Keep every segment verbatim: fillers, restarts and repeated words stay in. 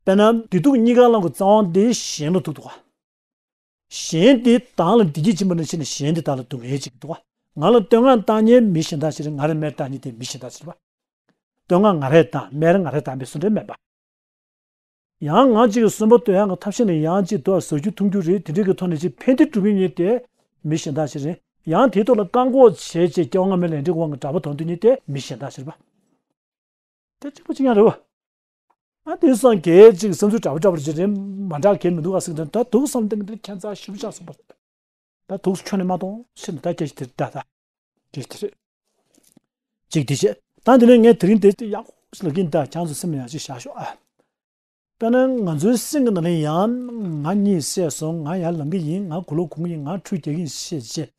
དཔེར་ན་བདེ་སྡུག་གཉིས་ཀ་ལ་གི་རྩ་བ་འདི་གཞན་ལ་ཐུག་འདུག་ག་གཞན་དེ་བདག་ལ་བདེ་སྐྱིད་སྦྱིན་པ་ནང་བཞིན་གཞན་དེ་བདག་ལ་སྡུག་བསྔལ་སྦྱིན་གྱི་འདུག་ག་ང་ལ་བསྟོད་བསྔགས་བཏང་མཁན་མི་གཞན་དག་ཅིག་རེད། ང་རང་སྨད་བཏང་མཁན་དེ་མི་གཞན་དག་ཅིག་རེད་པ། བསྟོད་བསྔགས་ང་རང་བཏང་སྨད་རང་ང་རང་བཏང་པའི་བཟོ་འདྲ་མེད་པ། ཡང་ང་གཅིག་གིས་གསོན་པོ་སྡོད་ཡག་གི་ཐབས་ཤེས་ནི་ཡང་གཅིག་ཏུ་ཟ་རྒྱུ་འཐུང་རྒྱུ་རེད། དེ་འདྲའི་གི་ཐོག་ནས་ཅིག་ཕན་བདེ་སྒྲུབ་མཁན་དེ་མི་གཞན་དག་ཅིག་རེད། ཡང་དེའི་ཐོག་ལ་བཀག་འགོག་བྱས་བྱས་སྐྱེ་བ་སྔ་མའི་ལས་འབྲས་ཀྱི་དབང་གིས་དགྲ་བོ་དོར་འདོད་མཁན་དེ་མི་གཞན་དག་ཅིག་རེད་པ། དེ་གཅིག་པ་གཅིག་རྐྱང་རེད་པ། ཨ་དེང་སང་གལ་ཅིག་བསམ་ཚུལ་འདྲ་པོ་འདྲ་པོ་ཅིག་རེད། མ་འདྲ་གལ་མི་འདུག་ག་ཟེར་གི་འདུག་ད་འདུག་བསམ་སྟེ་འདིར་ཁྱད་མཚར་ཞེ་པོ་ཆགས་སོང་པ་རེད། ད་འདུག་ཁྱོན་ནས་མ་གཏོང་ཟེར་ནས་ད་སྐད་ཆ་དེ་རེད་ད། ད་སྐད་ཆ་དེ་རེད། གཅིག་དེ་བྱས། ད་འདི་ནས་ངས་དེ་རིང་དེ་ཡག་པོ་ཞིག་ལབ་ཀྱིན། ད་ཁྱེད་ཚོ་སེམས་ལ་ཡག་ཅིག་བཞག་ཤོག་ཨ། དཔེར་ན་ང་ཚོའི་སེམས་ཀྱི་ནང་ལ་ཡང་ང་གཉིད་སད་སོང་། ང་ཡར་ལངས་ཀྱི་ཡིན། ང་གུ་ལུག་གོན་གྱི་ཡིན། ང་ཁྲུས་རྒྱག་གི་ཡིན་ཞེས་བྱས།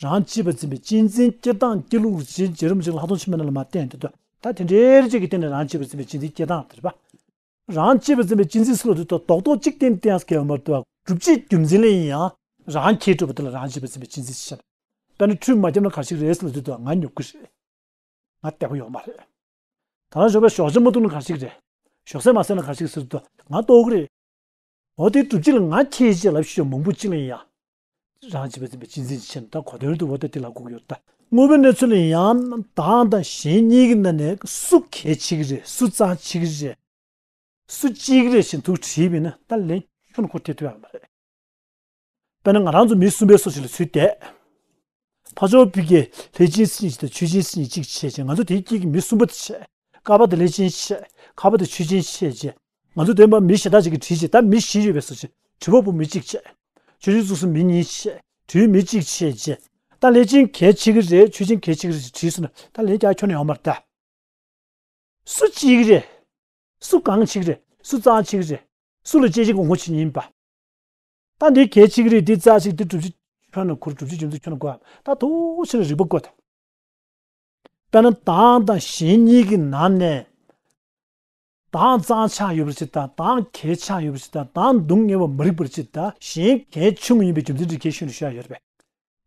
རང་གཅེས་པར་འཛིན་པའི་གཅེས་འཛིན་སྐྱེ་སྟངས་སྐྱེ་ལུགས་རེད། བྱེད་རུང་ཅིག་ལྷག་མཐོང་ཆེན་པོའི་ནང་ལ་མར་བསྟན་དེ་འདུག་ད་དེ་འདྲའི་ཅིག་གི་སྟེང་ནས་རང་གཅེས་པར་འཛིན་པའི་གཅེས་འཛིན་སྐྱེ་སྟངས་དེ་རེད་པ། རང་གཅེས་པར་འཛིན་པའི་གཅེས་འཛིན་ཟེར་ལབ་དུས་ད་རྡོག་རྡོག་གཅིག་སྟེང་བསྟན་ཡག་གི་ཡོད་མ་རེད་པ། སྒྲུབ་བྱེད་རྒྱུ་མཚན་ལ་ཡིན་ཡང་རང་ཁྱེར་སྤྲོད་པ་དེ་ལ་རང་གཅེས་པར་འཛིན་པའི་གཅེས་འཛིན་ཞེས་བྱ། དཔེར་ན་ཁྲུས་མ་བརྒྱབ་ན་ག་རེ་ཞིག་རེད་ཟེར་ལབ་དུས་ད་ང་ཉོབ་ཀྱི་རེད། ང་བདེ་པོ་ཡོད་མ་རེད། ད་ལྟ་ཞོགས་པའི་ཞོགས་ཇ་མ་བཏུང་ན་ག་རེ་ཞིག་རེད། ཞོགས་ཟས་མ་ཟས་ན་ག་རེ་ཞིག་ཟེར་དུས་ང་ལྟོགས་ཀྱི་རེད། འོ་དེ་སྒྲུབ་བྱེད་ལ་ང་ཁྱེར་ཅེས་ལབ་ཤོག་མང་པོ་གཅིག་ལ་ཡིན་ཡང་། རང་གཅེས་པར་འཛིན་པའི་གཅེས་འཛིན་ཅེས་ད་གོ་དོན་དུ་འོ་ད་དེ་ལ་གོ་གི་ཡོད་ད། དངོས་པོའི་གནས་ཚུལ་ལ་ཡང་བདག་དང་གཞན་གཉིས་ཀྱི་ནང་ནས་སུ་གལ་ཆེ་གི་རེད། སུ་རྩ་ཆེ་གི་རེད། སུ་གཅེས་ཀྱི་རེད་ཞེས་འདུག་དྲིས་པས་ན་ད་ལན་ཁྱོན་ནས་ཁོ་དེ་ཐུབ་ཡག་མ་རེད། དཔེར་ན་ང་རང་ཚོ་མི་གསུམ་པའི་བཟོ་ཅིག་ལ་ཚུད་བསྡད། ཕ་ཆོས་ཕ་གིས་ལྷས་བྱིན་སྲིན་གཅིག་དང་ཆོས་སྦྱིན་སྲིན་གཅིག་བྱས་བྱས། ང་ཚོ་དེའི་དཀྱིལ་གྱི་མི་གསུམ་པ་དེ་བྱས། ཀ་པ་དང་ལྷས་བྱིན་བྱས། ཁ་པ་དང་ཆོས་སྦྱིན་བྱས་བྱས། ང་ཚོ་དེ་མ་མི་གཞན་དག་ཅིག་གིས་དྲིས་བྱས། ད་མི་བཞི་ཡོད་པའི་བཟོ་བྱས། དྲི་བ་པོ་མི་གཅིག་བྱས། ཆོས་སྦྱིན་ཚོགས་སུ་མི་གཉིས་བྱས། དྲི་བ་མི་གཅིག་བྱས་བྱས། ད་ལྷས་བྱིན་གལ་ཆེ་གི་རེད། ཆོས་སྦྱིན་གལ་ཆེ་གི་རེད་ཅེས་དྲིས་སོང་ན་ད་ལན་རྒྱག་ཁྱོན་ནས་ཡོང་མ་རེད་ད། སུ་གཅིག་རེད། སུ་གང་ཆེ་གི་རེད། སུ་རྩ་ཆེ་གི་རེད། སུ་ལ་གཅེས་གཅེས་ངོ་ངོ་བྱེད་ཉིན་པ། ད་འདི་གལ་ཆེ་གི་རེད། འདི་རྩ་ཆེ་གི་འདི་སྒྲུབ་བྱེད་ཁྱོན་ནས་ཁུར། སྒྲུབ་བྱེད་རྒྱུ་མཚན་ཁྱོན་ནས་གོ་ཡ། ད་ཐུགས་ཆེ་ན་རིག་པ་དགོས་ད། དཔེར་ན་བདག་དང་གཞན་གཉིས་ཀྱི་ནང་ནས་བདག་གཙང་ཆགས་ཡོད་པར་བྱེད་དང་། བདག་གལ་ཆགས་ཡོད་པར་བྱེད་དང་། བདག་སྡུག་བསྔལ་བ་མ་རིག་པར་བྱེད་དང་། གཞན་གལ་ཆུང་ངུ་ཡིན་པའི་རྒྱུ་མཚན་འདི་གལ་ཤོས་ནས་ཤོད་ཡ་ཡོད་རེད་པས།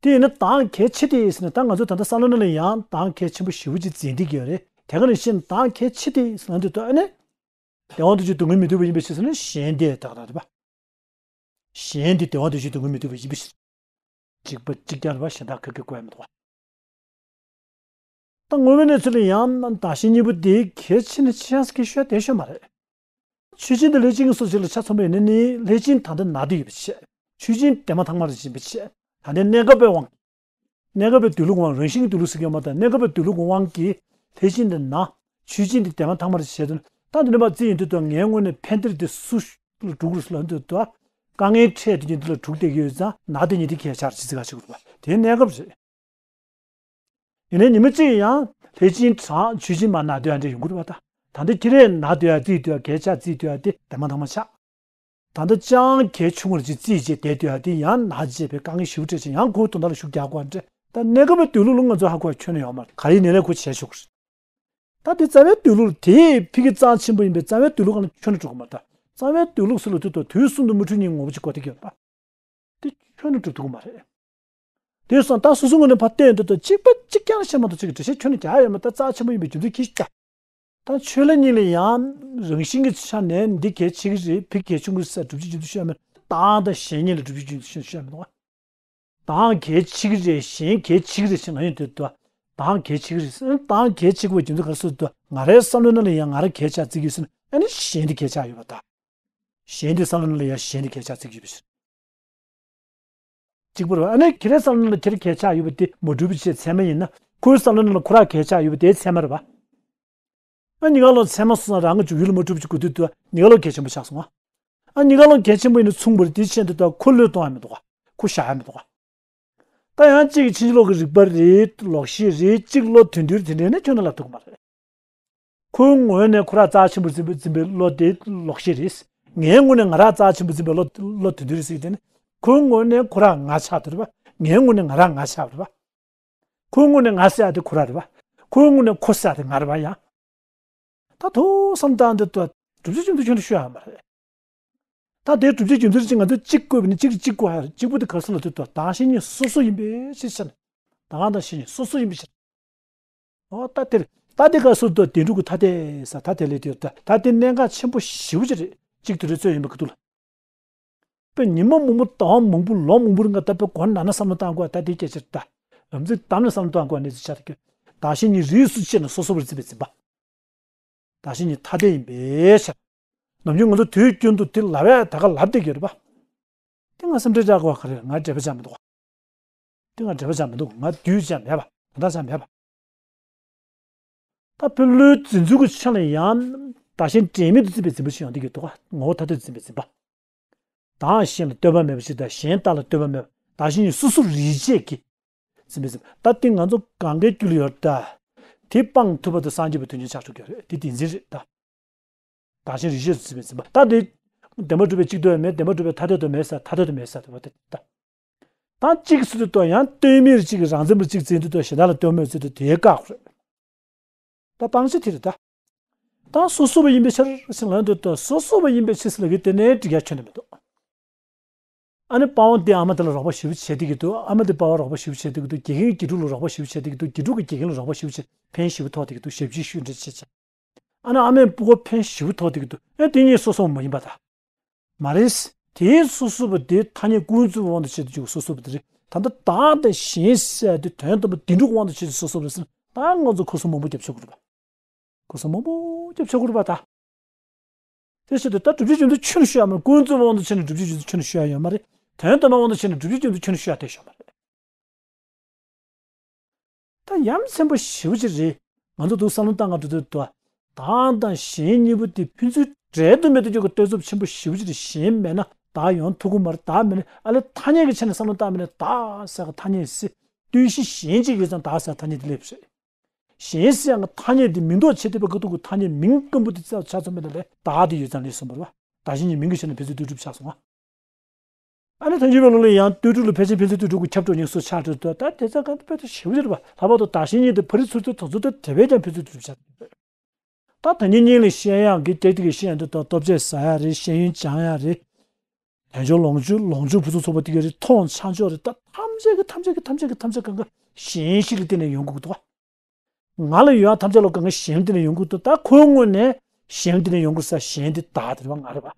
དེ་ཡིན་ན་བདག་གལ་ཆེ་སྟེ་ཟེར་ན་ད་ང་ཚོ་ད་ལྟ་བསམ་བློ་ནང་ལ་ཡང་བདག་གལ་ཆེན་པོ་ཞེ་པོ་ཅིག་འཛིན་བསྡད་ཀྱི་ཡོད་རེད། དེ་ག་ནང་བཞིན་བདག་གལ་ཆེ་སྟེ་ཟེར་ན་འདི་ལྟོས་ཨ་ནི། བདེ་བ་འདོད་ཆོས་སྡུག་བསྔལ་མི་འདོད་པ་ཡིན་པའི་ཕྱིར་ཟེར་ན་གཞན་དེ་ད་ག་རེད་པ། གཞན་དེ་བདེ་བ་འདོད་ཆོས་སྡུག་བསྔལ་མི་འདོད་པ་ཡིན་པའི་ཕྱིར། གཅིག་པ་གཅིག་རྐྱང་རེད་པ། གཞན་དག་ག་གེ་དགོས་ཡ་མི་འདུག་པ། ད་དངོས་པོའི་གནས་ཚུལ་ལ་ཡང་བདག་གཞན་གཉིས་པོ་དེ་གལ་ཆེ་ན་ཆེ་ཡང་གལ་ཤོས་དེ་ཤོད་མ་རེད། ཆོས་སྦྱིན་དང་ལྷས་བྱིན་གྱི་སོ་སོ་ལ་ཆ་མཚོན་པ་ཡིན་ན་ནི་ལྷས་བྱིན་ད་ལྟ་ན་སྡོད་ཡོད་པ་བྱས། ཆོས་སྦྱིན་དེ་མ་ཐང་མར་ཡིན་པ་བྱས། ད་ལྟའི་གནས་སྐབས་པའི་དབང་། གནས་སྐབས་པའི་འདོད་ལུགས་དབང་། རང་བཞིན་གྱི་འདོད་ལུགས་ཟེར་གྱི་ཡོད་མ་རེད། གནས་སྐབས་པའི་འདོད་ལུགས་དབང་གིས་ལྷས་བྱིན་དེ་ན། ཆོས་སྦྱིན་དེ་དེ་མ་ཐང་མར་བྱས་དོན་ད་འདི་ནས་མར་རྩིས་ཡིན་དུས་ད་ངའི་ངོས་ནས་ཕན་བདེ་དེ་སུ་ལ་འགྲོ་གི་རེད་ལབ་དུས་ད། དཀའ་ངལ་འཕྲད་དེ་ཉིད་དེ་ལ་འགྲོ་བསྡད་ཀྱི་ཡོད་ཙང་ན་སྡོད་ཉིད་དེ་གལ་ཆེ་རེད་ཅེས་ཟེར་ག་ཞིག་རེད་པ། དེ་གནས་སྐབས་རེད། ཡིན་ནའི་ཉི་མ་གཅིག་ཡང་ལྷས་བྱིན་དྲག་ཆོས་སྦྱིན་མར་ན་སྡོད་ཡ་འདྲ་ཡོང་གི་རེད་པ། ད་ད་ལྟ་ཁྱེད་རང་ན་སྡོད་ཡ་རྩིས་སྡོད་ཡ་གལ་ཆེ་རྩིས་སྡོད་ཡ་དེ་དེ་མ་ཐང་མ་ཆགས། ད་ལྟ་ཅང་གལ་ཆུང་བར་ཅིག་རྩིས་བྱས་བསྡད་སྡོད་ཡ་དེ་ཡང་ན་བྱས་པའི་དཀའ་ངལ་ཞེ་པོ་འཕྲད་ཅིང་ཡང་ཁོའི་དོན་དག་ལ་ཤུགས་རྒྱག་དགོས་པ་འདྲ། ད་གནས་སྐབས་པའི་འདོད་ལུགས་ལ་ང་ཚོ་ཧ་གོ་ཡ་ཁྱོན་ནས་ཡོད་མ་རེད། ག་རེ་ཡིན་ནའི་ལས་ཁོ་བྱས་ཆོག་གི་རེད། ད་དེ་རྩ་བའི་འདོད་ལུགས་དེ་ཕ་གི་རྩ་ཆེན་པོ་ཡིན་པས་རྩ་བའི་འདོད་ལུགས་སྒང་ལ་ཁྱོན་ནས་འགྲོ་གི་མ་རེད། ད་རྩ་བའི་འདོད་ལུགས་ཟེར་ལབ་དུས་ད་དུས་གསུམ་དུ་མི་འཁྲུལ་ཉིད་ངོ་བོ་ཅིག་དགོས་བསྡད་ཀྱི་ཡོད་པ། དེ་ཁྱོན་ནས་འགྲུབ་ཐུབ་ཀྱི་མ་རེད། དེ་སོང་ད་སོ་སོ་ངོས་ནས་ཕར་བལྟས་འདུག་ད་གཅིག་པ་གཅིག་རྐྱང་བཤད་མ་གཏོགས་ཅིག་འགྲེལ་བཤད་ཁྱོན་ནས་རྒྱག་ཡོད་མ་རེད། ད་རྩ་ཆེན་པོ་ཡིན་པའི་རྒྱུ་མཚན་གྱིས་ཀྱང་། ད་ཆོས་ལ་གཉིས་ལ་ཡང་རང་བཞིན་གྱི་ཆ་ནས་འདི་གལ་ཆེ་གི་རེད། ཕ་གི་གལ་ཆུང་གི་རེད་ཟེར་སྒྲུབ་བྱེད་རྒྱུ་མཚན་ཤོད་ཡ་མེད། བདག་དང་གཞན་གཉིས་ལ་སྒྲུབ་བྱེད་རྒྱུ་མཚན་ཤོད་ཡ་མེད་པ། བདག་གལ་ཆེ་གི་རེད། གཞན་གལ་ཆེ་གི་རེད་ཟེར་ན་ཡོང་དུས་ད། བདག་གལ་ཆེ་གི་རེད། བདག་གལ་ཆེ་གི་བའི་རྒྱུ་མཚན་ག་རེ་ཟེར་ད། ང་རའི་བསམ་བློའི་ནང་ལ་ཡང་ང་རང་གལ་ཆེ་བརྩི་གི་ཡོད་ཟེར་ན་ཨ་ནི་གཞན་དེ་གལ་ཆེ་ཡོད་པ་ད། གཞན་དེ་བསམ་བློའི་ནང་ལ་ཡང་གཞན་དེ་གལ་ཆེ་བརྩི་གི་ཡོད་པ་ཞིག་གཅིག་པ་རེད་པ། ཨ་ནི་ཁྱེད་རའི་བསམ་བློ་ནང་ལ་ཁྱེད་རང་གལ་ཆེ་ཡོད་པ་དེ་མ་འགྲུབ་པ་བྱས་ཚད་མ་ཡིན་ན། ཁོའི་བསམ་བློ་ནང་ལ་ཁོ་རང་གལ་ཆེ་ཡོད་པ་དེ་ཚད་མ་རེད་པ། ཨ་གཉིས་ཀ་ལོག་ཚད་མ་སོང་ཙང་རང་གི་འཇུག་ཡུལ་ལ་མ་གྲུབ་ཅིག་དགོས་དུས་དུ་གཉིས་ཀ་ལོག་གལ་ཆེན་པོ་ཆགས་སོང་ཨ། ཨ་གཉིས་ཀ་ལོག་གལ་ཆེན་པོ་ཡིན་ན་མཚུངས་པར་དེ་ཕྱིན་དུས་ད་ཁོ་བློས་གཏོང་ཡ་མི་འདུག་ག་ཁོ་བཞག་ཡ་མི་འདུག་ག་ད་ཡང་གཅིག་གིས་ཕྱིན་ཅི་ལོག་གི་རིགས་པ་རེད། ལོག་ཤེས་རེད། གཅིག་བློ་དོན་བསྡུར་དེ་འདྲ་ནི་ཁྱོན་ནས་ལབ་ཐུབ་ཀྱི་མ་རེད། ཁོའི་ངོས་ནས་ཁོ་རང་རྩ་ཆེན་པོ་འཛིན་པའི་འཛིན་པའི་བློ་དེ་ལོག་ཤེས་རེད། ངའི་ངོས་ནས་ང་རང་རྩ་ཆེན་པོ་འཛིན་པའི་བློ་བློ་དོན་བསྡུར་རེད་ཟེར་གྱི་དེ་ནི། ཁོའི་ངོས་ནས་ཁོ་རང་ང་ཆགས་དེ་རེད་པ། ངའི་ངོས་ནས་ང་རང་ང་ཆགས་རེད་པ། ཁོའི་ངོས་ནས་ང་ཟེར་ཡ་དེ་ཁོ་རང་རེད་པ། ཁོའི་ངོས་ནས་ཁོ་ཟེར་ཡ་དེ་ང་རེད་པ་ཡ། ད་ཐུགས་བསམ་བཏང་དུས་ད་སྒྲུབ་བྱེད་རྒྱུ་མཚན་ཁྱོན་ནས་ཤོད་ཡ་མ་རེད། ད་དེའི་སྒྲུབ་བྱེད་རྒྱུ་མཚན་ཅིག་ང་ཚོས་གཅིག་བཀོད་པ་ནི་གཅིག་གིས་གཅིག་བཀོད་ཡ་རེད། གཅིག་པུ་དེ་ག་རེ་ཟེར་ལབ་དུས་ད་བདག་གཞན་གཉིས་སོ་སོ་ཡིན་པའི་ཕྱིར་ཟེར་ནས། བདག་དང་གཞན་གཉིས་སོ་སོ་ཡིན་པའི་ཕྱིར། འོ་ད་དེར་ད་དེ་ག་རེ་ཟེར་ད་བདེན་གྲུབ་ཀྱི་ཐ་དད་ཟེར་ཐ་དད་ལས་དེ་ཡོད་ད། ད་དེ་གནད་འགག་ཆེན་པོ་ཞེ་པོ་ཅིག་རེད། གཅིག་དེ་རེ་ཚོད་ཡིན་པ་གི་འདུག་ལ། པའི་ཉི་མ་མང་པོ་ཟླ་བ་མང་པོ་ལོ་མང་པོ་རིང་ག་ད་པའི་གོ་ན་ན་བསམ་བློ་བཏང་དགོས་ད་དེ་སྐད་ཆ་ད། ཨམ་ཙི་གཏམ་ན་བསམ་བློ་བཏང་དགོས་གནས་ཚུལ་ཆགས་ཀྱི། བདག་གཞན་གཉིས་རིས་སུ་ཕྱེ་ནས་སོ་སོ་བར་འཛིན་པའི་འཛིན་པ། བདག་གཞན་གཉིས་ཐ་དད་ཡིན་པའི་ཕྱིར། ནམ་རྒྱུན་ང་ཚོ་དུས་རྒྱུན་དུ་དེ་ལབ་ཡ་ད་ག་ལབ་བསྡད་ཀྱི་རེད་པ། དེ་ང་སེམས་ཁྲལ་རྒྱག་དགོས་ག་རེ་ང་འབྲེལ་བ་ཆགས་མི་འདུག་དེ་ང་འབྲེལ་བ་ཆགས་མི་འདུག་ང་དུས་ཆགས་མེད་པ་ད་ལྟ་ཆགས་མེད་པ། ད་བོད་བློའི་འཛིན་ཚུལ་གྱི་ཆ་ལ་ཡང་བདག་གཞན་འབྲེལ་མེད་དུ་བརྩི་བའི་འཛིན་པ་ཞིག་ཡོང་བསྡད་ཀྱི་འདུག་ངོ་བོ་ཐ་དད་དུ་འཛིན་པའི་འཛིན་པ། བདག་གཞན་ལ་ལྟོས་པ་མེད་པ་ཞིག་དང་གཞན་བདག་ལ་ལྟོས་པ་མེད་པ་བདག་གཞན་གཉིས་སོ་སོར་རིས་ཕྱེ་གི། འཛིན་པའི་འཛིན་པ་ད་དེ་ང་ཚོ་གང་གའི་རྒྱུད་ལ་ཡོད་ད། དེ་སྤང་ཐུབ་པ་དང་སངས་རྒྱས་པའི་དོན་ཆེན་ཆགས་ཆོག་གི་རེད་དེ་བདེན་འཛིན་རེད་ད། བདག་གཞན་རིས་ཕྱེ་དུ་འཛིན་པའི་འཛིན་པ་ད་དེ། བདེན་པར་གྲུབ་པའི་གཅིག་ཏུ་མེད་བདེན་པར་གྲུབ་པའི་ཐ་དད་དུ་མེད་ས་ཐ་དད་དུ་མེད་ས་དེ་བ་དེ་ད། ད་གཅིག་སུ་དུ་ཡང་ལྟོས་མེད་གཅིག་རང་འཛིན་པ་གཅིག་འཛིན་དུ་གཞན་དག་ལ་ལྟོས་མེད་ཚུལ་དུ་དེའི་བཀག་རེད། ད་སྤང་བྱ་དེ་རེད་ད། ད་སོ་སོ་བ་ཡིན་པའི་ཕྱིར་ཟེར་ལན་དུ་ད་སོ་སོ་བ་ཡིན་པའི་ཕྱིར་ཟེར་ལ་གི་དེ་ནས་འགྲིག་ཡ་ཁྱོན་ནས་མི་འདུག་ཨ་ནི་པ་ཝང་དེ་ཨ་མ་དེ་ལ་རོགས་པ་ཞེ་པོ་བྱས་བསྡད་ཀྱི་འདུག་ཨ་མ་དེ་པ་ཝང་རོགས་པ་ཞེ་པོ་བྱས་བསྡད་ཀྱི་འདུག་དགེ་རྒན་དགེ་ཕྲུག་ལ་རོགས་པ་ཞེ་པོ་བྱས་བསྡད་ཀྱི་འདུག་དགེ་ཕྲུག་གི་དགེ་རྒན་ལ་རོགས་པ་ཞེ་པོ་བྱས་ཕན་ཞེ་པོ་ཐོགས་བསྡད་ཀྱི་འདུག་ཞབས་ཕྱི་ཞུ་འདྲ་བྱས་བྱས། ཨ་ནི་ཨ་མས་སྤུ་གུ་ཕན་ཞེ་པོ་ཐོགས་བསྡད་ཀྱི་འདུག་ཨེ་དེ་གཉིས་སོ་སོ་མ་ཡིན་པ་དང་། མ་རེད། དེའི་སོ་སོ་བ་དེ་ཐ་སྙད་ཀུན་རྫོབ་དབང་དུ་བྱས་ཏེ་འཇུག་སོ་སོ་བ་དེ་རེད། ད་ལྟ་བདག་དང་གཞན་ཟེར་དེ་དོན་དམ་པ་བདེན་གྲུབ་དབང་དུ་བྱས་ཏེ་སོ་སོ་བ་རེད་ཟེར་ན་ད་ང་ཚོ་ཁོ་སོ་མང་པོ་རྒྱབ་ཆོག་གི་རེད་པ། ཁོ་སོ་མང་པོ་རྒྱབ་ཆོག་གི་རེད་པ་ད། དེ་བྱས་ཏེ་ད་བསྒྲུབ་བྱའི་རྒྱུ་མཚན་ཁྱོན་ནས་ཞུ་ཡ་མ་རེད། ཀུན་རྫོབ་དབང་དུ་བྱས་ནས་བསྒྲུབ་བྱའི་རྒྱུ་མཚན་ཁྱོན་ནས་ཞུ་ཡ་ཡོད་མ་རེད། དོན་དམ་པའི་དབང་དུ་བྱས་ནས་བསྒྲུབ་བྱའི་རྒྱུ་མཚན་ཁྱོན་ནས་ཞུ་ཡ་དེ་ཞུ་ཡ་མ་རེད། ད་ཡ་མཚན་པོ་ཞེ་པོ་ཅིག་རེད། ང་ཚོ་འདུག་བསམ་བློ་བཏང་ག་འགྲོ་དུས་དུ། བདག་དང་གཞན་གཉིས་པོ་དེ་ཕན་ཚུན་འབྲེལ་དུ་མེད་དུ་འཇོག་གི་ལྟོས་ཚབས་ཆེན་པོ་ཞེ་པོ་ཅིག་རེད། གཞན་མེད་ན་བདག་ཡོང་ཐུབ་ཀྱི་མ་རེད། བདག་མེད་ན་ཨ་ལས་ཐ་སྙད་ཀྱི་ཆ་ནས་བསམ་བློ་བཏང་མེད་ན་བདག་ཟེར་གི་ཐ་སྙད་སྲིད་ལྟོས་གཞི་གཞན་གཅིག་ཡོད་ཙང་བདག་ཟེར་ཐ་སྙད་དེ་སླེབས་རེད། གཞན་ཟེར་ཡང་ཐ་སྙད་དེ་མིང་འདོགས་བྱེད་ཐུབ་པའི་ཁ་ཐུག་གི་ཐ་སྙད་མིང་སྐམ་པོ་དེ་རྩ་ཆ་ཚང་མེད་ན་ལས་བདག་དེ་ཡོད་ཙང་ལས་སོང་བ་རེད་བ། བདག་གཞན་གཉིས་མིང་གི་ཆ་ནས་ཕན་ཚུན་ལྟོས་གྲུབ་ཆགས་སོང་བ། ཨ་ནི་ཐལ་འགྱུར་བའི་ལུགས་ལ་ཡང་ལྟོས་གྲུབ་ལ་ཕལ་ཆེར་ཕན་ཚུན་ལྟོས་གྲུབ་ཀྱི་ཁྱབ་འགྲོ་ཉེས་སུ་ཆགས་འགྲོ་དུས་ད་དེ་ཚ་གང་དུ་དཔེ་དེ་ཞེ་པོ་ཅིག་རེད་པ། ལྷག་པར་དུ་བདག་གཞན་གཉིས་དེ་ཕ་རི་ཚུར་ཚུར་དོ་ཚུར་དེ་དེ་བས་ཀྱང་ཕན་ཚུན་ལྟོས་གྲུབ་ཆགས་འགྲོ། ད་ད་ཉིན་གཉིས་ལ་ཤེས་ཡག་གི་སྐད་ཅིག་གི་ཤེས་ཡག་འདི་དང་ལྟོ་ཆས་ཟ་ཡག་རེད། ཤེས་ཡོན་སྦྱང་ཡག་རེད། དལ་འབྱོར་ལོངས་སྤྱོད་ལོངས་སྤྱོད་ཕུན་སུམ་ཚོགས་པ་དེ་ག་རེད། མཐོང་ཆ་འཇོག་རེད། ད་ཐམས་ཅད་ཀྱི་ཐམས་ཅད་ཀྱི་ཐམས་ཅད་ཀྱི་ཐམས་ཅད་གང་ག་གཞན་ཞིག་ལ་བརྟེན་ནས་ཡོང་དགོས་ཀྱི་འདུག་བ། ང་ལ་ཡོད་ཐམས་ཅད་ལ་གང་ག་གཞན་ལ་བརྟེན་ནས་ཡོང་གི་འདུག་ད་ཁོའི་ངོས་ནས་གཞན་ལ་བརྟེན་ནས་ཡོང་དགོས་ས་གཞན་དེ་བདག་དེ་རེད་བ། ང་རེད་བ།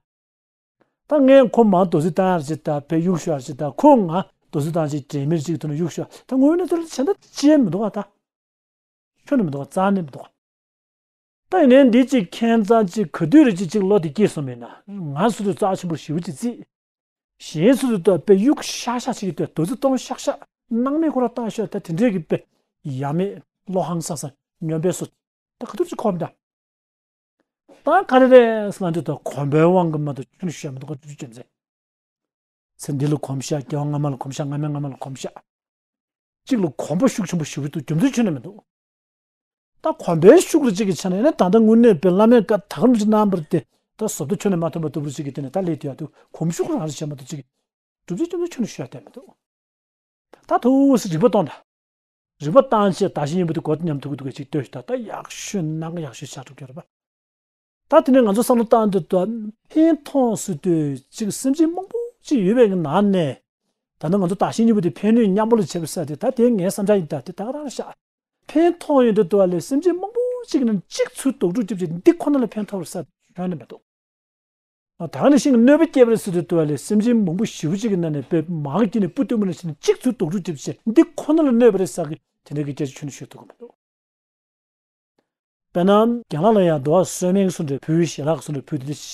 ད་ངས་ཁོ་མང་རྡོ་རྩིག་བཏང་ཡར་ཅིག་ད་བས་གཡུག་ཤོག་ཡར་ཅིག་ད་ཁོ་ང་རྡོ་རྩིག་བཏང་ཅིག་དྲན་མེད་ཅིག་ཐོན་ན་གཡུག་ཤོག་ད་ངོས་ནས་དེ་ལ་བྱེད་ན་ཅི་ཡང་མི་འདུག་བ་ད། ཁྱོན་ནས་མི་འདུག་བ། རྩ་ནས་མི་འདུག་བ། ད་ཡིན་ནའི་འདི་གཅིག་ཁྱད་མཚར་ཅིག་ག་དུས་རེ་ཅིག་ཅིག་བློ་དེ་སྐྱེས་སོང་མེད་ན་ང་སུ་དུ་རྩ་ཆེན་པོ་ཞེ་པོ་ཅིག་བརྩིས། གཞན་སུ་དུ་ལྟོས་པས་གཡུག་ཤག་ཤག་ཅིག་གི་ལྟོས་རྡོ་རྩིག་གཏོང་ཤག་ཤག་སྣང་མེད་ཁོ་ར་བཏང་ཤག་ད་དེ་འདྲས་ཀྱི་དཔེ་ཡ་མེད་བློ་ཧང་སང་སང་སྨྱོན་པའི་སོ། ད་ག་དུས་ཅིག་ཁོམ་ད། ད་ག་རེ་རེད་ཟེར་ན་འདི་ད་གོམས་པའི་དབང་གིས་མ་གཏོགས་ཁྱོན་ནས་ཤེས་མི་འདུག་ག་དུས་ཅིག་རྒྱུ་མཚན། ཚེ་འདི་ལ་གོམས་ཤག་སྐྱེ་བ་སྔ་མ་ལ་གོམས་ཤག་སྔ་མའི་སྔ་མ་ལ་གོམས་ཤག་གཅིག་ལ་གོམས་པ་ཤུགས་ཆེན་པོ་ཞེ་པོ་འདུག་རྒྱུ་མཚན་ཁྱོན་ནས་མི་འདུག་ད་གོམས་པའི་ཤུགས་ལ་གཅིག་གི་ཆ་ནས་ནི་ད་ལྟ་དངོས་གནས་པའི་བླ་མས་བཀའ་ད་ག་རུ་ཅིག་གནང་བར་དེ་ད་བཟོ་ལྟ་ཁྱོན་ནས་མ་ཐོན་པ་ལྟ་བུ་ཅིག་གི་དེ་ནས་ད་ལས་དེ་ཡག་འདུག་གོམས་ཤུགས་རང་རེ་བྱས་མ་གཏོགས་ཅིག་གི་སྒྲུབ་བྱེད་སྐྱོན་ཚོ་ཁྱོན་ནས་ཤོད་ཡ་དེ་མི་འདུག་ད་ཐུགས་སུ་རིག་པ་གཏོང་ད། རིག་པ་བཏང་བྱས་བདག་གཞན་གཉིས་པོ་དེ་གོ་ཉམས་ཐུབ་ཀྱི་འདུག་གས་ཅིག་ལྟོས་ཤིག་ད་ད་ཡག་ཤོས་སྣང་ག་ཡག་ཤོས་ཆགས་འགྲོ་གི་རེད་པ། ད་དེ་ནས་ང་ཚོ་བསམ་བློ་བཏང་དུས་ད་ཕན་ཐོགས་སུ་དུས་ཅིག་སེམས་ཅན་མང་པོ་ཅིག་ཡོད་པའི་ནང་ནས། ད་ནི་ང་ཚོ་བདག་གཞན་གཉིས་པོ་དེ་ཕན་གནོད་མཉམ་པོ་ལ་བྱེད་པ་ས་དེ་ད་དེ་ངའི་བསམ་འཆར་ཡིན། ད་དེ་ད་ག་རང་ཤག་ཕན་ཐོགས་ཡོང་དུས་དུ་བ་ལས་སེམས་ཅན་མང་པོ་ཅིག་ནང་གཅིག་ཚུར་དོགས་སྒྲུབ་བྱེད་ཅིག་འདི་ཁོ་ན་ལ་ཕན་ཐོགས་པ་ས་དེ་ཁྱོན་ནས་མི་འདུག་ད་ག་ནང་བཞིན་གནོད་པ་སྐྱེལ་བ་རེད་ཟེར་དུས་དུ་བ་ལས་སེམས་ཅན་མང་པོ་ཞེ་པོ་ཅིག་གི་ནང་ནས་དཔེ་མང་གི་ནས་སྤུ་སྟོན་པ་ནང་བཞིན་གཅིག་ཚུར་དོགས་སྒྲུབ་བྱེད་པ་ཅིག་འདི་ཁོ་ན་ལ་གནོད་པ་རེད་ཟེར་གི་དེ་འདྲ་གི་སྐད་ཆ་ཁྱོན་ནས་ཤོད་ཐུབ་ཀྱི་མི་འདུག་དཔེར་ན་རྒན་ལགས་ལ་ཡང་འདུག་བ་གསོལ་སྨན་གྱི་བཟོ་འདྲ་ཕུལ། ཞལ་ལག་གི་བཟོ་འདྲ་ཕུལ། དེ་འདྲ་བྱས་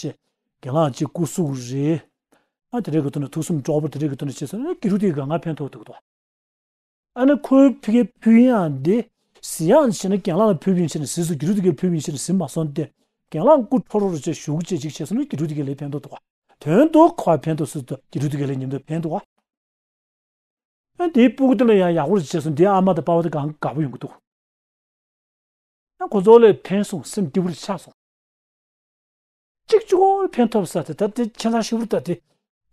རྒན་ལགས་ཅིག་སྐུ་གཟུགས་རེད། ཨ་དེ་འདྲ་གི་ཐོག་ནས་ཐུགས་སེམས་སྤྲོ་པོ་དེ་འདྲ་གི་ཐོག་ནས་བྱས་སོང་ན་དགེ་ཕྲུག་དེ་ག་ང་ཕན་ཐོགས་ཐུབ་ཀྱི་འདུག་ཨ་ནི་ཁོའི་ཕ་གིའི་ཕུལ་ཡང་འདི་གཟིགས་ཡག་བྱས་ན་རྒན་ལགས་ལ་ཕུལ་བ་ཡིན་ཕྱིར་ན་གཟིགས་སོང་། དགེ་ཕྲུག་དེ་གའི་ཕུལ་བ་ཡིན་ཕྱིར་ན་གཟིགས་མ་སོང་སྟེ། རྒན་ལགས་སྐུ་འཕྲོ་རོ་རོ་བྱས་བཞུགས་བྱས་ཅིག་བྱས་སོང་ན་དགེ་ཕྲུག་དེ་གའི་ལས་ཕན་ཐོགས་འདུག་ག་དོན་དུ་ཁོ་ཕན་ཐོགས་སུ་འདུག་དགེ་ཕྲུག་དེ་གའི་ལས་ཉིན་དུ་ཕན་འདུག་ག་ཨ་དེའི་སྤུ་གུ་དེ་ལ་ཡང་ཡག་པོ་རེ་བྱས་སོང་། དེའི་ཨ་མ་དང་པ་ཕ་དེ་གང་དགའ་པོ་ཡོང་གི་འདུག་ཨ་ཁོ་ཚོ་ལས་ཕན་སོང་། སེམས་སྐྱིད་པོ་རེ་ཆགས་སོང་། གཅིག་གཅིག་པོ་ཕན་ཐོགས་ས་དེ་ད་དེ་ཁྱད་མཚར་ཞེ་པོ་རེད། ད་དེ་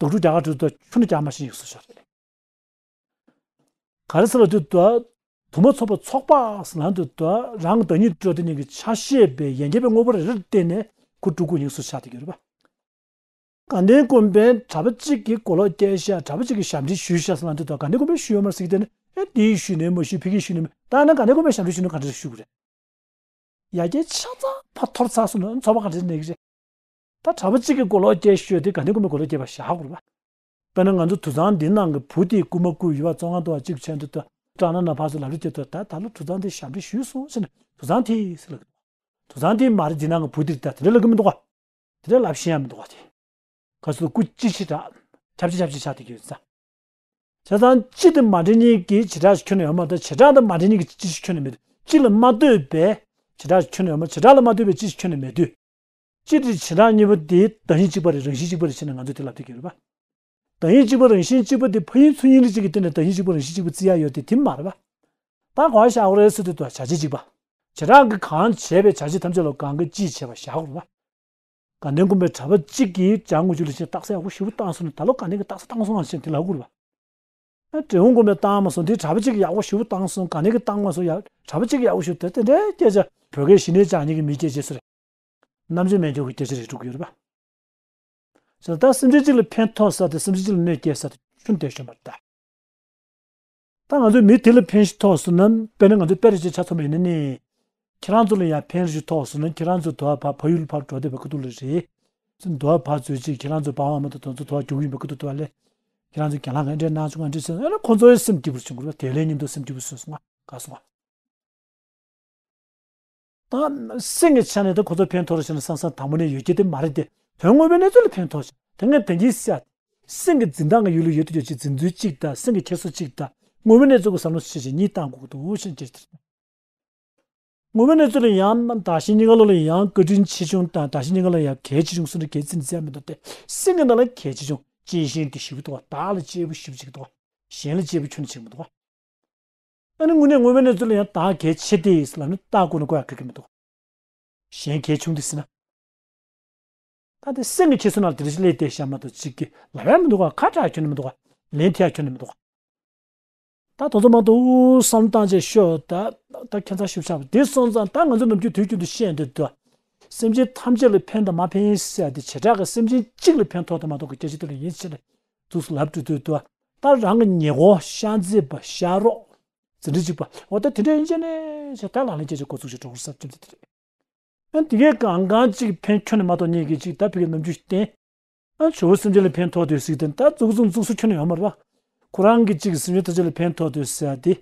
དོགས་སྒྲུབ་རྒྱག་ག་འགྲོ་དུས་ཆུ་ནང་རྒྱག་མ་ཤེས་ཡོང་སོང་ཤག་རེད། ག་རེ་ཟེར་ལབ་དུས་ད་དུ་མ་ཚོགས་པ་ཚོགས་པ་ཟེར་ལབ་དུས་ད་རང་གི་བདག་ཉིད་སྤྲོས་བདེ་གཉིས་ཀྱི་ཆ་ཤས་པའི་ཡན་ཆད་པའི་དངོས་པོ་རེ་རེར་བརྟེན་ནས་ཁོ་སྤྲུལ་སྐུ་ཡིན་སོང་ཤག་དེ་གྱུར་པ། དགའ་ལྡན་དགོན་པའི་གྲྭ་པ་གཅིག་གིས་གོ་ལོག་བསྐྱལ་ཤག་གྲྭ་པ་གཅིག་གིས་ཞབས་འདྲེན་ཞུས་ཤག་ཟེར་ལབ་དུས་ད་དགའ་ལྡན་དགོན་པས་ཞུས་ཡོད་མ་རེད་ཟེར་གི། དེ་ནས་ཨེ་དེས་ཞུས་ནས་མ་ཞུས། ཕ་གིས་ཞུས་ནས་མ། ད་ནི་དགའ་ལྡན་དགོན་པས་ཞབས་འདྲེན་ཞུས་ན་ག་འདྲ་ཞུ་གི་རེད། ཡ་གྱལ་ཆ་ཚང་ཕར་འཐོར་ཚར་སོང་ན་ཚོགས་པ་ག་འདྲ་གནས་ཀྱི་རེད། ད་གྲྭ་པ་གཅིག་གིས་མགོ་ལོག་སྐྱེལ་ཤོས་དེ་དགའ་ལྡན་དགོན་པའི་མགོ་ལོག་སྐྱེལ་བ་བཞག་དགོས་རེད་པ། དཔེར་ན་ང་ཚོ་དུད་ཚང་འདི་ནང་གི་བུ་དེའི་རྐུན་མ་རྐུས་ཡོད་པ་བཙོན་ཁང་དུ་བ་གཅིག་བྱས་འདུག་ད་ད་ལོ་དུད་ཚང་དེ་ཞབས་འདྲེན་ཞུས་སོང་ཟེར་ནས་དུད་ཚང་དེ་ཟེར་ལབ་ཀྱི་འདུག་དུད་ཚང་དེ་མ་རེད། འདི་ནང་གི་བུ་དེ་རེད། ད་དེ་འདྲ་ལབ་ཀྱི་མི་འདུག་ག་དེ་འདྲ་ལབ་ཤེས་ཡ་མི་འདུག་ག་དེ་ག་ཚོད་སྐུ་ཅི་ཆེ་དྲག་ཆབ་ཆེ་ཆབ་ཆེ་ཆགས་བསྡད་ཀྱི་ཡོད་ཙང་། བྱས་ཙང་སྤྱི་དང་མ་འདྲེས་མཁན་གྱི་བྱེ་བྲག་ཞིག་ཁྱོན་ནས་ཡོད་མ་རེད། བྱེ་བྲག་དང་མ་འདྲེས་མཁན་གྱི་སྤྱི་ཞིག་ཁྱོན་ནས་མེད་དུས། སྤྱི་ལ་མ་ལྟོས་པའི་བྱེ་བྲག་ཞིག་ཁྱོན་ནས་ཡོད་མ་རེད། བྱེ་བྲག་ལ་མ་ལྟོས་པའི་སྤྱི་ཞིག་ཁྱོན་ནས་མེད་དུས། སྤྱི་དེ་བྱེ་བྲག་གཉིས་པོ་དེ་བདག་ཉིད་གཅིག་པ་རེད། རང་བཞིན་གཅིག་པ་རེད་ཟེར་ནས་ང་ཚོས་དེ་ལབ་བསྡད་ཀྱི་ཡོད་རེད་པ། བདག་ཉིད་གཅིག་པ་རང་བཞིན་གཅིག་པ་དེ་ཕ་ཡུལ་ཚུལ་གཉིས་ལ་གཅིག་གི་སྟེང་ནས་བདག་ཉིད་གཅིག་པ་རང་བཞིན་གཅིག་པ་བརྩི་ཡ་ཡོད་དེ་དེ་མ་རེད་པ། ད་ག་བ་བཞག་དགོས་རེད་ཟེར་དུས་དུ་བྱ་བྱེད་གཅིག་པ། བྱེ་བྲག་གིས་གང་བྱས་པའི་བྱ་བྱེད་ཐམས་ཅད་ལ་གང་གིས་ཅི་བྱས་པ་བཞག་དགོས་རེད་པ། དགའ་ལྡན་དགོན་པའི་གྲྭ་པ་གཅིག་གིས་བྱ་དངོས་ཆོས་ལ་ཕྱིན་རྟགས་གསལ་ཡག་པོ་ཞེ་པོ་བཏང་སོང་ན་ད་ལོ་དགའ་ལྡན་གྱིས་རྟགས་གསལ་བཏང་སོང་ང་ཟེར་དེ་ལབ་དགོས་རེད་པ། ཨ་འབྲས་སྤུངས་དགོན་པས་བཏང་མ་སོང་། དེ་གྲྭ་པ་གཅིག་གིས་ཡག་པོ་ཞེ་པོ་བཏང་སོང་། དགའ་ལྡན་གྱིས་བཏང་མ་སོང་། ཡ་གྲྭ་པ་གཅིག་གིས་ཡག་པོ་ཞེ་པོ་དེ་དེ་འདྲའི་སྐད་ཆ་བོད་སྐད་ཞི་གནས་བཅག་མཁན་གྱི་མིའི་སྐད་ཆ་ཟེར། རྣམ་དཔྱོད་མེད་མཁན་གྱི་སྐད་ཆ་རེད་འགྲོ་གི་ཡོད་རེད་པ། ཟེར་ད་སེམས་ཅན་གཅིག་ལ་ཕན་ཐོགས་ས་དེ་སེམས་ཅན་གཅིག་ལ་གནོད་སྐྱེལ་ས་དེ་ཆུང་དེ་ཤོད་མ་རེད་ད། ད་ང་ཚོས་མི་དེ་ལ་ཕན་ཐོགས་སོང་ན། དཔེར་ན་ང་ཚོས་དཔེ་རེ་ཅིག་ཆ་མཚོན་པ་ཡིན་ན་ནི། ཁྱེད་རང་ཚོ་ལ་ཡང་ཕན་རེ་ཅིག་ཐོགས་སོང་ན། ཁྱེད་རང་ཚོ་དུ་བ་ཕར་ཕ་ཡུལ་ལ་ཕར་འགྲོ་བསྡད་པའི་ཁ་ཐུག་ལ་རེད། ཚོ་དུ་བ་ཕར་ཚུར་ཅིག་ཁྱེད་རང་ཚོ་པ་ཕ་མ་དང་དེ་ཚོ་དུ་བ་རྒྱུག་གི་ཡིན་པའི་ཁ་ཐུག་དུ་བ་ལས། ཁྱེད་རང་ཚོ་གྱེན་ལངས་ག་འདྲས་གནང་བྱུང་། ག་འདྲས་བྱས་ཨ་ནི་ཁོ་ཚོ་ཡང་སེམས་སྐྱིད་པོ་བྱུང་གི་རེད་པ། དེ་ལས་ཉིན་དུ་སེམས་སྐྱིད་པོ་བཟོས་སོང་ང་། དགའ་སོང་ང་། ད་སེམས་ཀྱི་ཆ་ནས་ད་ཁོ་ཚོ་ཕན་ཐོགས་རེད་ཟེར་ན་བསམ་བསམ་དང་པོ་ནས་ཡོད་ཀྱི་དེ་མ་རེད་དེ། དོན་དངོས་པོའི་གནས་ཚུལ་ལ་ཕན་ཐོགས་ཤིང་དེ་ངས་དོན་གྱིས་བཤད། སེམས་ཀྱི་འཛིན་སྟངས་ཀྱི་ཡུལ་ལ་ཡོད་དུ་ཡོད་ཅིག་འཛིན་ཚུལ་གཅིག་དང་སེམས་ཀྱི་འཁྱེར་སོ་གཅིག་དང་དངོས་པོའི་གནས་ཚུལ་གྱི་བསམ་བློ་ཤེས་བྱེད་གཉིས་བཏང་དགོས་ཀྱི་འདུག་ཞེས་བྱས་ཏེ། དངོས་པོའི་གནས་ཚུལ་ལ་ཡང་བདག་གཞན་གཉིས་ཀ་ལོ་ལ་ཡང་བཀའ་དྲིན་ཆེ་ཆུང་དང་བདག་གཞན་གཉིས་ཀ་ལ་ཡང་གལ་ཆེ་ཆུང་སུ་འདྲ་གལ་ཆེ་ནི་བརྩི་ཡ་མི་འདུག་སྟེ། སེམས་ཀྱི་ནང་ལ་གལ་ཆེ་ཆུང་གཅེས་ཤིང་དེ་ཞིབ་ཏུ་བ་བདག་ལ་གཅེས་པོ་ཞིབ་ཅིག་འདུག་བ། གཞན་ལ་གཅེས་པོ་ཁྱོན་ནས་བྱེད་ཀྱི་མི་འདུག་བ། ཨ་ནི་དངོས་གནས་དངོས་པོའི་གནས་ཚུལ་ལ་ཡང་བདག་གལ་ཆེ་སྟེ་ལབ་ན་རྟགས་བཀོད་ནས་བཀོད་ཡག་ག་གེ་མི་འདུག་གཞན་གལ་ཆུང་སྟེ་ཟེར་ན། ད་དེ་སེམས་ཀྱི་འཁྱེར་སོ་ནང་ལ་དེ་འདྲ་ཞིག་སླེབས་བསྡད་ཤག་མ་གཏོགས་གཅིག་གིས་ལབ་ཡ་མི་འདུག་ག་ཁ་གྲག་ཁྱོན་ནས་མི་འདུག་ག་ལན་ཐེབས་ཡ་ཁྱོན་ནས་མི་འདུག་ག་ད་དེ་ཚོ་མ་གཏོགས་བསམ་བློ་བཏང་བྱས་ཤོད། ད་ད་ཁྱད་མཚར་ཞིབ་ཆགས་པ་དེ་སོང་ཙང་ད་ང་ཚོ་ནམ་རྒྱུན་དུས་རྒྱུན་དུ་བཤད་འདོད་འདུག་སེམས་ཅན་ཐམས་ཅད་ལ་ཕན་དང་མ་ཕན་ཟེར་ཡ་དེ་བྱེ་བྲག་གི་སེམས་ཅན་གཅིག་ལ་ཕན་ཐོགས་དང་མ་ཐོགས་ཀྱི་སྐད་ཆ་དེ་ལ་ཡིན་ཕྱིར་འདུག་སེ་ལབ་འགྲོ་འདོད་འདུག་ད་རང་གི་ཉེ་འཁོར་ཤ་འཛིན་པ་ཤ་རོགས། ཟིན་བྲིས་གཅིག་པ་འོ་ད་དེ་འདྲ་ཡིན་ཅེ་ནས་ཞེས་ད་ལག་ལེན་བྱེད་ཀྱི་འགོ་ཚུགས་ཤིག་གྲོགས་སར་ཅིམ་དེ་དེ་རེད། ཨ་དེ་གས་གང་གང་གཅིག་ཕན་ཁྱོན་ནས་མ་གཏོགས་གཉིས་ཀྱིས་གཅིག་ད་ཕ་གི་ནམ་རྒྱུན་བསྟན། ཨ་ཇོ་བོ་སེམས་ཅན་ལ་ཕན་ཐོགས་དུས་ཟིག་དེ་ད་འཛུགས་འཛུགས་འཛུགས་སུ་ཁྱོན་ནས་ཡོད་མ་རེད་པ། ཁོ་རང་གི་གཅིག་སེམས་ཅན་ཐམས་ཅད་ལ་ཕན་ཐོགས་དུས་ཟེར་ཡ་དེ།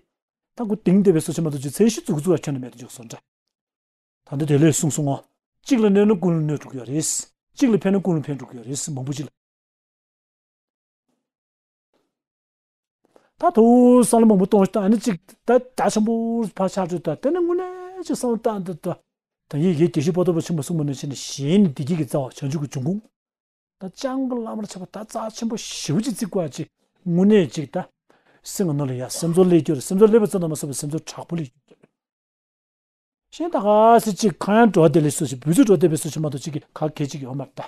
ད་ཁོ་དེང་དེ་བས་སོ་ཆེ་མ་གཏོགས་གཅིག་མཚན་གཞི་འཛུགས་འཛུགས་ཡ་ཁྱོན་ནས་མེད་དུ་འཇོག་སོང་འདྲ། ད་ལྟ་དེ་ལས་གསུངས་སོང་ངོ་། གཅིག་ལ་གནོད་ན་ཀུན་ལ་གནོད་འགྲོ་གི་ཡོད་རེད། གཅིག་ལ་ཕན་ན་ཀུན་ལ་ཕན་འགྲོ་གི་ཡོད་རེད་མང་པོ་ཅིག་ལ། ད་དུ་བསམ་བློ་མང་པོ་གཏོང་ཞིག་ད་ནི་གཅིག་ད་རྒྱ་ཆེན་པོ་ཕར་ཆགས་ཚུལ་ད་དེ་ནི་དངོས་གནས་ཅིག་བསམ་བློ་བཏང་འདི་ད། ད་ཡིད་ཀྱི་རྒྱལ་སྲས་པོ་ཏོ་པ་ཆེན་པོ་གསུངས་པ་ནང་བཞིན་གཞན་ནི་བདེ་སྐྱིད་ཀྱི་རྩ་བ་བྱང་ཆུབ་ཀྱི་འབྱུང་ཁུངས། ད་ལྕང་གི་བླ་མར་ཆགས་པ་ད་རྩ་ཆེན་པོ་ཞེ་པོ་ཅིག་བརྩི་དགོས་ཅིག་དངོས་གནས་ཅིག་ད། སེམས་ཀྱི་ནང་ལ་ཡ་སེམས་ཚོར་སླེབས་རྒྱུ་རེད། སེམས་ཚོར་སླེབས་པ་ཙམ་དུ་མ་ཟད་པའི་སེམས་ཚོར་དྲག་པོ་སླེབས་རྒྱུ་རེད། གཞན་ད་ག་སེ་གཅིག་ཁ་ཡང་འགྲོ་བསྡད་ལས་སུ་ཞིག་འབུལ་ཚུལ་འགྲོ་བསྡད་པའི་སུ་ཞིག་མ་གཏོགས་གཅིག་གི་ག་གེ་གཅིག་ཡོད་མ་རེད་ད།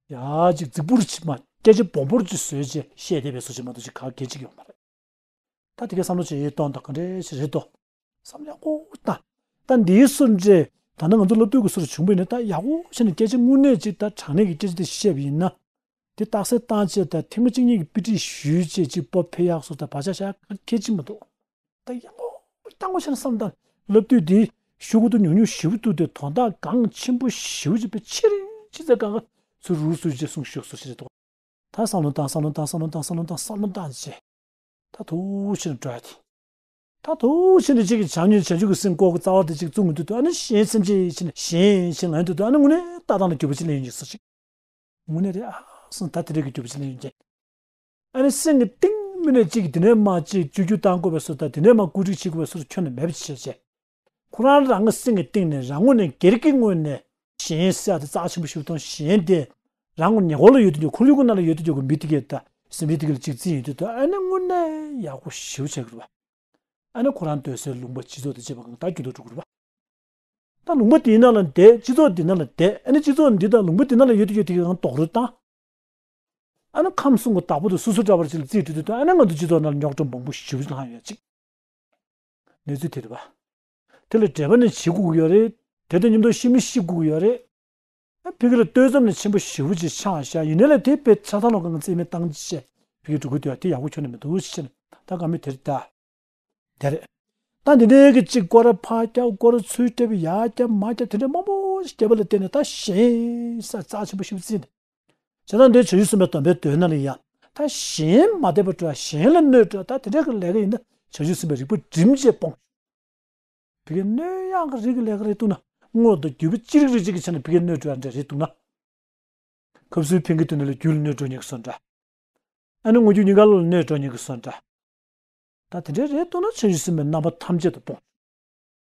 ཡ་གཅིག་རྫིག་པོར་ཅིག་མ་སྐད་ཆ་སྦོམ་པོར་ཅིག་བཟོས་རྗེས་བཤད་བསྡད་པའི་སུ་ཞིག་མ་གཏོགས་གཅིག་ག་གེ་གཅིག་ཡོད་མ་རེད། ད་དེ་གའི་བསམ་བློ་ཅིག་ཡེ་གཏོང་དང་ག་འདྲས་ཞིག་རེད་དོ། བསམ་ཡག་པོ་བཏང་། ད་འདིའི་སུ་འདྲས་ད་ནི་ང་ཚོ་སློབ་དུས་ཀྱི་སུ་རུ་བྱུང་བས་ནི་ད་ཡག་པོ་བྱས་ནས་སྐད་ཆ་དངོས་གནས་ཅིག་ད་དྲང་གནས་ཀྱི་སྐད་ཆ་དེ་བཤད་པ་ཡིན་ན། དེ་རྟགས་གསལ་བཏང་བྱས་ད་ཐེངས་མ་གཅིག་གཉིས་ཀྱི་དཔེ་ཁྲིད་ཞུས་བྱས་ཅིག་པོ་ཕེ་ཡག་སོ་ད་བར་ཆད་བཞག་གལ་ཆེ་མི་འདུག་ད་ཡག་པོ་བཏང་བ་བྱས་ན་བསམ་ད་སློབ་དུས་འདི་ཤུ་གུ་དུ་ཉུང་ཉུང་ཞིབ་ཏུ་དེ་དོན་དག་གང་ཆེན་པོ་ཞིབ་ཅིག་པའི་ཕྱིར་ཅི་ཚེ་གང་ག་ཚུ་རུ་སུ་ཅེ་གསུངས་ཤོག་སུ་ཞེས་དོགས། ད་བསམ་བློ་བཏང་བསམ་བློ་བཏང་བསམ་བློ་བཏང་བསམ་བློ་བཏང་བསམ་བློ་བཏང་བྱས། ད་ཐུགས་ཆེན་འགྲོ་ཡ་དེ། ད་ཐུགས་ཆེན་དེ་གཅིག་གི་བྱམས་སྙིང་རྗེ་བྱང་ཆུབ་ཀྱི་སེམས་ཀོ་ཀི་རྩ་བ་དེ་གཅིག་བཙུགས་མི་འདུག་ཏུ་ཨ་ནི་གཞན་སེམས་ཅན་ཡིན་ཕྱིན་གཞན་ཡིན་ཕྱིན་ལ་འདུག་ཏུ་ཨ་ནི་དངོས་གནས་ལྟ་སྟངས་ལ་འགྱུར་བ་ཅི་ལེན་ཡོང་གི་སོ་ཅིག་དངོས་གནས་རེད་ཨ་སང་ད་དེ་རིགས་ཀྱི་འགྱུར་བ་ཅི་ལེན་ཡོང་གི་ཨ་ནི་སེམས་ཀྱི་གཏིང་མི་ནས་གཅིག་དེ་ནས་མ་གཅིག་བཅོས་བསྒྱུར་བཏང་དགོས་པའི་སོ་ད་དེ་ནས་མ་བཀོད་སྒྲིག་བྱེད་དགོས་པའི་སོ་ཁྱོན་ནས་མེད་པ་བྱས་བྱས། ཁོ་རང་རང་གི་སེམས་ཀྱི་གཏིང་ནས་རང་ངོས་ནས་སྒེར་གྱི་ངོས་ནས་གཞན་ཟེར་ཡ་དེ་རྩ་ཆེན་པོ་ཞིག་དང་གཞན་དེ་རང་ངོས་ཉེ་འཁོར་ལ་ཡོད་དུ་འཇོག་ཁོར་ཡུག་གི་ནང་ལ་ཡོད་དུ་འཇོག་གི་མི་དེ་གས་ད་སེམས་ཅན་དེ་གས་ལ་གཅིག་རྩིས་ཡིན་དུས་ད་ཨ་ནི་དངོས་གནས་ཡག་པོ་ཞེ་པོ་བྱེད་དགོས་རེད་པ། ཨ་ནི་ཁོ་རང་སྡོད་སའི་ལུང་པ་སྤྱི་ཚོགས་དེ་བྱེད་པ་གང་ལྟར་འགྱུར་ལྡོག་འགྲོ་གི་རེད་པ། ད་ལུང་པ་དེའི་ནང་ལ་བསྡད་སྤྱི་ཚོགས་དེ་ནང་ལ་བསྡད་ཨ་ནི་སྤྱི་ཚོགས་འདི་དང་ལུང་པ་དེ་ནང་ལ་ཡོད་དུ་ཡོད་དུ་གང་རྡོག་རོལ་བཏང་། ཨ་ནི་ཁམས་གསུམ་གྱི་བདག་པོ་དེ་སོ་སོ་འདྲ་བར་ཅིག་ལ་རྩིས་སྤྲོད་དུས་ད་ཨ་ནི་ང་ཚོ་སྤྱི་ཚོགས་ནང་ལ་རྙོག་དྲ་མང་པོ་ཞེ་པོ་ཅིག་ལྷང་ཡོད་ཅིག་གནས་ཚུལ་དེ་རེད་པ། དེ་ལ་འབྲེལ་བ་ནི་བྱེད་དགོས་ཀྱི་ཡོད་རེད། དེ་དང་མཉམ་དུ་ཤི་མི་ཤི་དགོས་ཀྱི་ཡོད་རེད། ཨ་ཕ་གི་ལ་ལྟོས་ཙམ་ནས་ཆེན་པོ་ཞེ་པོ་ཅིག་ཆགས་བཞག་ཡིན་ནའི་ལ་དེ་དཔེ་ཆ་ཚང་ལོག་གང་རྩིས་མེད་བཏང་ཅི་བྱས་ཕ་གི་འགྲོ་གི་འདུག་ཨ་དེ་ཡག་པོ་ཁྱོན་ནས་མི་འདུག་ཅི་བྱས་ནས་ད་ག་མི་དེ་རེད་ད། དེ་རེད། ད་འདི་འདྲའི་གི་གཅིག་སྐོར་ར་ཕར་རྒྱབ་སྐོར་ར་ཚུར་རྒྱབ་ཡར་རྒྱབ་མར་རྒྱབ་དེ་འདྲ་མང་པོ་ སྐྱེས་པ་ལ་བརྟེན་ནས་ད་གཞན་ས་རྩ་ཆེན་པོ་ཞིག་བརྩིས་ནས། བྱས་ཙང་འདིའི་བྱང་ཆུབ་སེམས་དཔའི་སྡོམ་པའི་དོན་ནང་ལ་ཡང་ད་གཞན་མ་དད་པ་སྤྲོ་བ། གཞན་ལ་གནོད་སྤྲོ་བ། ད་དེ་འདྲ་གི་ལས་ཀ་ཡིན་ན་བྱང་ཆུབ་སེམས་དཔའི་རིགས་པ་སྒྲིམ་བྱས་སྤོང་། ཕ་གིའི་གནོད་ཡག་གི་རིགས་ཀྱི་ལས་ཀ་རེད་འདུག་ན། དངོས་དང་བརྒྱུད་པ་ཅི་རིགས་རིགས་ཅིག་གི་ཆ་ནས་ཕ་གིའི་གནོད་སྤྲོ་བ་འདྲ་རེད་འདུག་ན། ཁབ་སུའི་ཕན་གྱི་དོན་ལ་རྒྱུ་ལ་གནོད་སྤྲོ་མཁན་གྱི་བཟོ་འདྲ། ཨ་ནི་དངོས་རྒྱུ་ཉིན་དཀར་ལ་གནོད་སྤྲོ་མཁན་གྱི་བཟོ་འདྲ། ད་དེ་འདྲའི་རེད་འདུག་ན་བྱང་ཆུབ་སེམས་དཔའི་རྣམ་པ་ཐམས་ཅད་དུ་སྤོང་།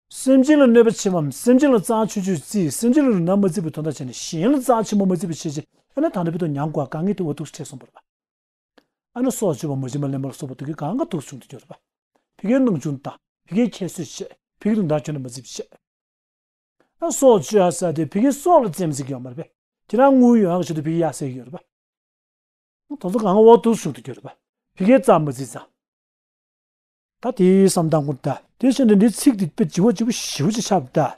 སེམས་ཅན་ལ་གནོད་པ་བྱེད་པའམ་སེམས་ཅན་ལ་རྩ་ཆུང་ཆུང་བརྩི། སེམས་ཅན་ལ་རུང་ན་མ་བརྩི་བའི་དོན་དག་བྱས་ནས་གཞན་ལ་རྩ་ཆེན་པོ་མ་བརྩི་བ་བྱས་བྱས། ཨ་ནི་ད་ལྟ་བར་དུ་མྱང་དགོས་དཀའ་ངལ་དེ་འོ་འདུག་སེ་འཕྲད་སོང་བ་རེད་པ། ཨ་ནི་སྲོག་གཅོད་པ། མ་བྱིན་པ། ལེན་པ་ལ་སོགས་པ་དེ་གའི་གང་ག་འདུག་བྱུང་དུ་གྱུར་པ། ཕ་གིའི་སྣང་ཆུང་དང་ཕ་གིའི་ཁྱད་གསོད་བྱས། ཕ་གི་རུང་ད་ཁྱོན་ནས་མ་བརྩི་བ་བྱས། ཨ་སྲོག་གཅོད་ཡ་ས་དེ་ཕ་གིའི་སྲོག་ལ་བཙན་འཛུལ་གྱི་ཡོད་མ་རེད་པས། ཁྱེད་རང་དངུལ་ཡོད་ཡག་ཆེད་དུ་ཕ་གི་གཡར་ཟེར་གྱི་ཡོད་རེད་པ། དེ་ཚོ་གང་ག་འོ་འདུག་བྱུང་དུ་གྱུར་པ། ཕ་གིའི་རྩ་མ་བརྩིས་ཙང་། ད་དེའི་བསམ་སྟངས་ཀུན་ད་དེ་བྱས་ནས་འདི་ཚིག་འདི་དཔེ་ལྗིད་པོ་ལྗིད་པོ་ཞེ་པོ་ཅིག་ཆགས་པ་ད།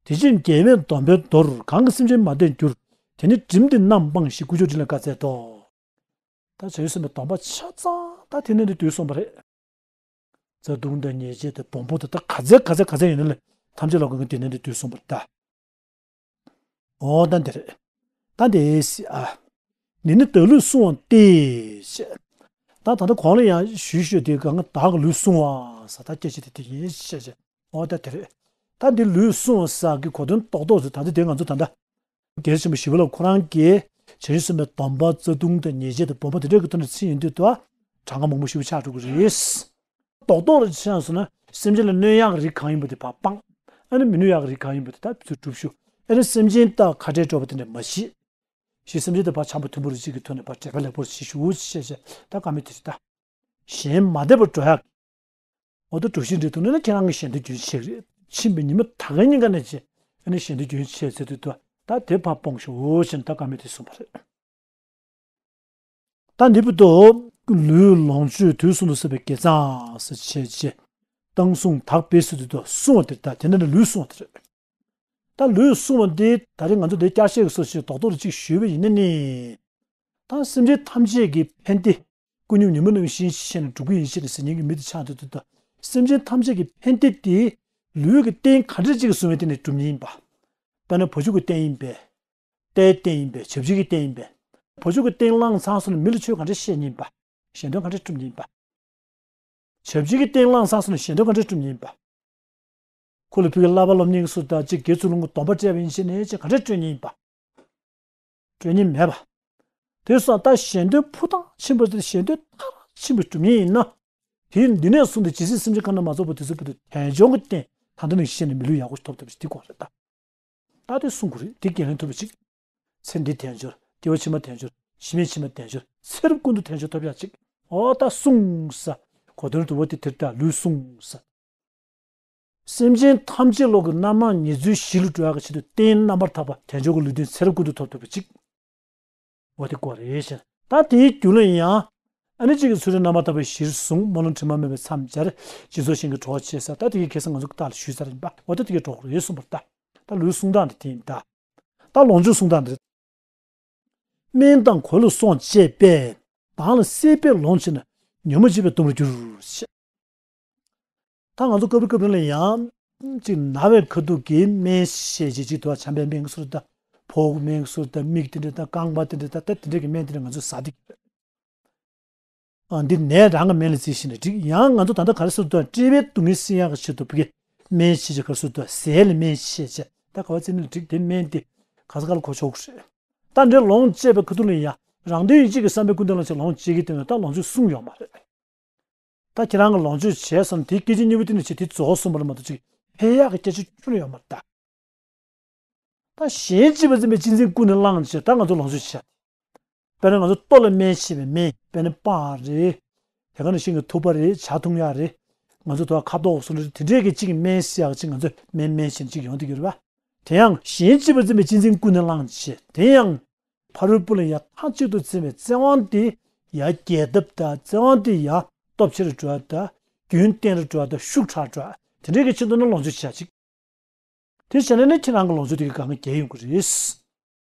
དེ་ཕྱིར་རྒྱལ་བས་སྡོམ་པའི་མདོར། གང་གིས་སེམས་ཅན་མ་དད་འགྱུར། དེ་ནི་སྒྲིམ་སྟེ་རྣམ་སྤངས་ཤིག་ཀུ་ཅོ་སྒྲིལ་ལ་བཀའ་སྩལ་ཏོ། ད་བྱང་ཆུབ་སེམས་དཔའི་སྡོམ་པ་ཆ་ཚང་ད་དེ་ནས་འདི་བསྡུས་སོང་བ་རེད། བརྩེ་གདུང་དང་ཉེས་བྱས་དང་སྦོམ་པོ་དང་ད་ག་ཚད་ག་ཚད་ག་ཚད་ཡོད་ན་ལས་ཐམས་ཅད་ལ་གང་གི་དེ་ནས་འདི་བསྡུས་སོང་བ་རེད་ད། འོ་ད་འདི་རེད། ད་འདི་སི་ཨ། འདི་ནི་བདག་ལུས་བསྲུང་བ་སྟེ། ཞེས། ད་ད་ལྟ་གོང་ལ་ཡང་ཞུས་ཞུས་དེ་གང་ག་བདག་གི་ལུས་བསྲུང་བ་ས་ད་སྐད་ཆ་དེ་དེ་ཡིན་ཞེས་བྱས། འོ་ད་དེ་རེད། ད་འདི་ལུས་བསྲུང་བ་ས་གི་གོ་དོན་རྡོག་རྡོག་ཚོ་ད་ལྟ་དེ་ང་ཚོ་ད་ལྟ། རྒྱལ་སྲས་ཆེན་པོ་ཞི་བ་ལྷ་ཁོ་རང་གིས་བྱང་ཆུབ་སེམས་དཔའི་སྡོམ་པ་བརྩེ་གདུང་དང་ཉེས་བྱས་དང་སྦོམ་པོ་དེ་འདྲ་གི་ཐོག་ནས་ཚིག་ཡིན་དུས་དུ་གྲངས་ཀ་མང་པོ་ཞིག་ཆགས་འགྲོ་གི་རེད། རྡོག་རྡོག་ལ་ཆ་བཞག་སོང་ན་སེམས་ཅན་ལ་གནོད་ཡག་གི་རིགས་གང་ཡིན་པ་དེ་ཕར་སྤང་། ཨ་ནི་མི་གནོད་ཡག་གི་རིགས་གང་ཡིན་པ་དེ་ད་ཚུར་སྒྲུབ་ཤོག་ཨ་ནི་སེམས་ཅན་དང་ཁ་བྲལ་འགྲོ་བ་དེ་འདྲ་མ་བྱེད། ཞེས་སེམས་ཅན་དང་ཕར་འཆམ་པོ་མཐུན་པོ་རེ་གཅིག་གི་ཐོག་ནས་ཕར་འབྲེལ་བ་ལེགས་པོ་བྱེད་ཤོག་ཅེས་བྱས་ད་བཀའ་མོལ་དེ་རེད་ད། གཞན་མ་དད་པར་འགྲོ་ཡག་འོ་ད་གྲུ་བཞི་འདྲེ་དུ་ནི་ན་ཁྱེད་རང་གི་ཞལ་འདོན་རྒྱུན་ཆད་རེད། ཕྱིན་པའི་ཉི་མ་ད་ག་ཉིན་ག་ནས་བྱས་ཨ་ནི་ཞལ་འདོན་རྒྱུན་ཆད་ཚེ་དུས་དུ་ད་དེ་ཕར་སྤོང་ཤོག་ཅེས་ད་བཀའ་མོལ་དེ་གསུངས་པ་རེད། ད་འདི་བར་དུ་ལུས་ལོངས་སྤྱོད་དུས་གསུམ་དུ་བསགས་པའི་དགེ་རྩ་ཟེར་བྱས་རྗེས་བཏང་བསྲུང་དག་པའི་ཚུལ་དུ་བསྲུང་བ་དེ་ད་དེ་འདྲ་ནི་ལུས་བསྲུང་བ་དེ་རེད། ད་ལུས་བསྲུང་བ་འདི་ད་རེས་ང་ཚོ་འདི་བསྐྱར་བཤད་ཀྱི་སོ་ཞིག་རྡོག་རྡོག་རེ་གཅིག་ཞུས་པ་ཡིན་ན་ནི། ད་སེམས་ཅན་ཐམས་ཅད་ཀྱི་ཕན་བདེ། ཀུན་སྙོམས་ཉི་མ་ནང་བཞིན་ཤེས་ནས་སྒྲུབ་ཀྱི་ཡིན་ཞེས་ནས་ཟེར་མཁན་གྱི་མི་དེ་ཆགས་འདུག་ད། སེམས་ཅན་ཐམས་ཅད་ཀྱི་ཕན་བདེ་དེ་ལུས་ཀྱི་རྟེན་ག་འདྲ་ཅིག་གིས་བཟུང་བའི་སྟེང་ནས་སྒྲུབ་མཁན་ཡིན་པ། དཔེར་ན་བ་ཕྱུགས་ཀྱི་རྟེན་ཡིན་པས། རྟའི་རྟེན་ཡིན་པས། བྱ་བྱིའུ་གི་རྟེན་ཡིན་པས། བ་ཕྱུགས་ཀྱི་རྟེན་བླངས་ཚར་སོང་ན་མི་ལ་ཆོས་ག་འདྲ་བཤད་མཁན་ཡིན་པ། ཞལ་འདོན་ག་འདྲ་སྒྲུབ་མཁན་ཡིན་པ། བྱ་བྱིའུ་གི་རྟེན་བླངས་ཚར་སོང་ན་ཞལ་འདོན་ག་འདྲ་སྒྲུབ་མཁན་ཡིན་པ། ཁོ་ལ་ཕ་གིའི་བསླབ་པ་སློབ་གཉེར་སོགས་དང་གཅིག་དགེ་ཚུལ་སློང་གི་སྡོམ་པ་སྤྲད་པ་ཡིན་ཞེས་ནས་ཅིག་ག་འདྲ་སྤྲོད་མཁན་ཡིན་པ། སྤྲོད་མཁན་མེད་པ། དེ་སོགས་ད་ཞལ་འདོན་ཕུ་ཐག་ཆེན་པོ་དེ་ཞལ་འདོན་མཐར་ཕྱིན་པ་སྒྲུབ་མཁན་ཡིན་ན། དེ་འདི་ནས་བཟུང་སྟེ་ཇི་སྲིད་སེམས་ཅན་གང་རྣམས་མ་རྫོགས་པ་དེ་ཚོ་བར་དུ་དལ་འབྱོར་གྱི་རྟེན་ད་ལྟ་ནས་བཤད་ནས་མི་ལུས་ཡག་པོ་ཐོབ་ཐུབ་པ་ཞིག་དེ་དགོས་རེད་ད། ད་དེ་གསུང་དགོས་རེད་དེ་འགན་ལེན་ཐུབ་པ་ཅིག་ཚེ་འདི་དལ་འབྱོར། སྐྱེ་བ་ཕྱི་མ་དལ་འབྱོར། ཕྱི་མའི་ཕྱི་མ་དལ་འབྱོར། ཚེ་རབས་ཀུན་ཏུ་དལ་འབྱོར་ཐོབ་ཡག་ཅིག་འོ་ད་གསུངས་ས། གོ་དོན་དུ་བ་དེ་དེར་ལྟ་ལུས་གསུངས་ས། སེམས་ཅན་ཐམས་ཅད་བློ་གི་རྣམ་སྨིན་ཉེར་འཚོའི་གཞི་ལ་འགྲོ་ཡག་གི་ཆེད་དུ་རྟེན་རྣམ་པར་ཐར་པ་དལ་འབྱོར་གྱི་ལུས་རྟེན་ཚེ་རབས་ཀུན་ཏུ་ཐོབ་ཐུབ་པ་ཅིག་འོ་དེ་དགོས་རེད་ཞེ་ན། ད་དེའི་རྒྱུད་ལ་ཡང་། ཨ་ནི་གཅིག་གིས་ཚུལ་ཁྲིམས་རྣམ་པར་དག་པའི་གཞིར་བཟུང་། སྨོན་ལམ་དྲི་མ་མེད་པའི་མཚམས་སྦྱར། སྦྱིན་སོགས་གཞན་གྱི་གྲོགས་བྱས་ས། ད་དེ་གའི་ཁ་སང་ང་ཚོ་རྟགས་ལ་ཞུས་ཚར་ཡིན་པ། འོ་ད་དེ་གའི་གྲོགས་རེད་གསུངས་པ་རེད་ད། ད་ལུས་བསྲུང་སྟངས་དེ་དེ་ཡིན་ད། ད་ལོངས་སྤྱོད་བསྲུང་སྟངས་དེ། སྨན་དང་གོས་ལ་སོགས་སྤྱད་པས། དྭངས་ལ་བསྲེས་པས་ལོངས་སྤྱད་ན། ཉོན་མོངས་སྤྱོད་པའི་སྡུག་བསྔལ་འགྱུར་ཞེས། ད་ང་ཚོ་སྐབས་རེ་སྐབས་རེ་ལ་ཡང་ཅིག་ན་བའི་ཁ་ཐུག་གི་སྨན་ཞེས་བྱས་ཅིག་འདུག་བ། ཆམ་པའི་སྨན་གྱི་ཚུལ་དང་། ཕོག་སྨན་གྱི་ཚུལ་དང་། མིག་དེ་འདྲ་དང་། རྐང་པ་དེ་འདྲ་དང་། ད་དེ་འདྲ་གི་སྨན་དེ་འདྲ་ང་ཚོས་ཟ་བསྡད་ཀྱི་རེད། ཨ་འདི་ནད་རང་གི་སྨན་ལ་བརྩི་ཞིང་ནས་འགྲིག་ཡང་ང་ཚོ་ད་ལྟ་ག་རེ་ཟེར་འདུག་བ། དཔྲལ་བའི་སྡུག་བསྔལ་སེལ་ཡག་གི་ཆེད་དུ་བི་གའི་སྨན་ཞེས་བྱས་ག་རེ་ཟེར་འདུག་བ། ཟས་ལ་སྨན་ཞེས་བྱས། ད་ག་བ་བརྩིས་ནས་འགྲིག་དེ་སྨན་དེ་ག་ས་ག་ལ་གོ་ཆོག་གི་རེད། ད་འདྲའི་ལོངས་སྤྱད་པའི་ཁ་ཐུག་ལ་ཡང་རང་དོན་ཡིད་བྱེད་ཀྱི་བསམ་པའི་ཀུན་ཏུ་བླངས་བྱས་ལོངས་སྤྱད་ཀྱི་སྟེང་ལ་ད་ལོངས་སྤྱོད་བསྲུང་ཡོད་མ་རེད། ད་ཁྱེད་རང་གི་ལོངས་སྤྱོད་བྱས་སོང་ན་དེའི་སྐད་ཅིག་གཉིས་པོ་དེ་ནས་བྱས་དེ་རྫོགས་སོང་བ་རེད་མ་གཏོགས་ཅིག་འཕེལ་ཡག་གི་སྐད་ཆ་ཁྱོན་ནས་ཡོད་མ་རེད་ད། ད་གཞན་གཅེས་པར་འཛིན་པའི་གཅེས་འཛིན་ཀུན་ནས་བསླངས་བྱས་ད་ང་ཚོ་ལོངས་སྤྱོད་བྱས། དཔེར་ན་ང་ཚོ་ལྟོ་ལ་སྨན་བྱེད་པའི་སྨན། དཔེར་ན་སྤགས་རེད། དེ་ག་ནང་བཞིན་གྱི་ཐུག་པ་རེད། ཇ་འཐུང་ཡག་རེད། ང་ཚོ་དོ་ཁ་དོག་སོགས་རེད། དེ་འདྲས་ཀྱི་གཅིག་སྨན་ཟེར་ཡག་གཅིག་ང་ཚོ་སྨན་སྨན་བྱས་ནས་གཅིག་ཡོང་དུ་གྱུར་པ། དེ་ཡང་གཞན་གཅེས་པར་འཛིན་པའི་གཅེས་འཛིན་ཀུན་ནས་བསླངས་བྱས། དེ་ཡང་ཕ་རོལ་པོ་ལ་ཡང་མཐའ་གཅིག་ཏུ་བརྩེ་བའི་བརྩེ་དབང་དེ་ཡང་རྒྱས་གདབ་དང་། བརྩེ་དབང་དེ་ཡང་སྟོབས་ཆེ་རུ་འགྲོ་ཡག་དང་། རྒྱུན་བརྟན་རུ་འགྲོ་ཡག་དང་། ཤུགས་དྲག་འགྲོ་ཡག་དེ་འདྲས་ཀྱི་ཆེད་དུ་ནི་ལོངས་སྤྱོད་བྱེད་ཡག་གཅིག་དེ་བྱས་ན་ནི་ཁྱེད་རང་གི་ལོངས་སྤྱོད་དེ་གི་གང་ག་རྒྱས་ཡོང་གི་རེད།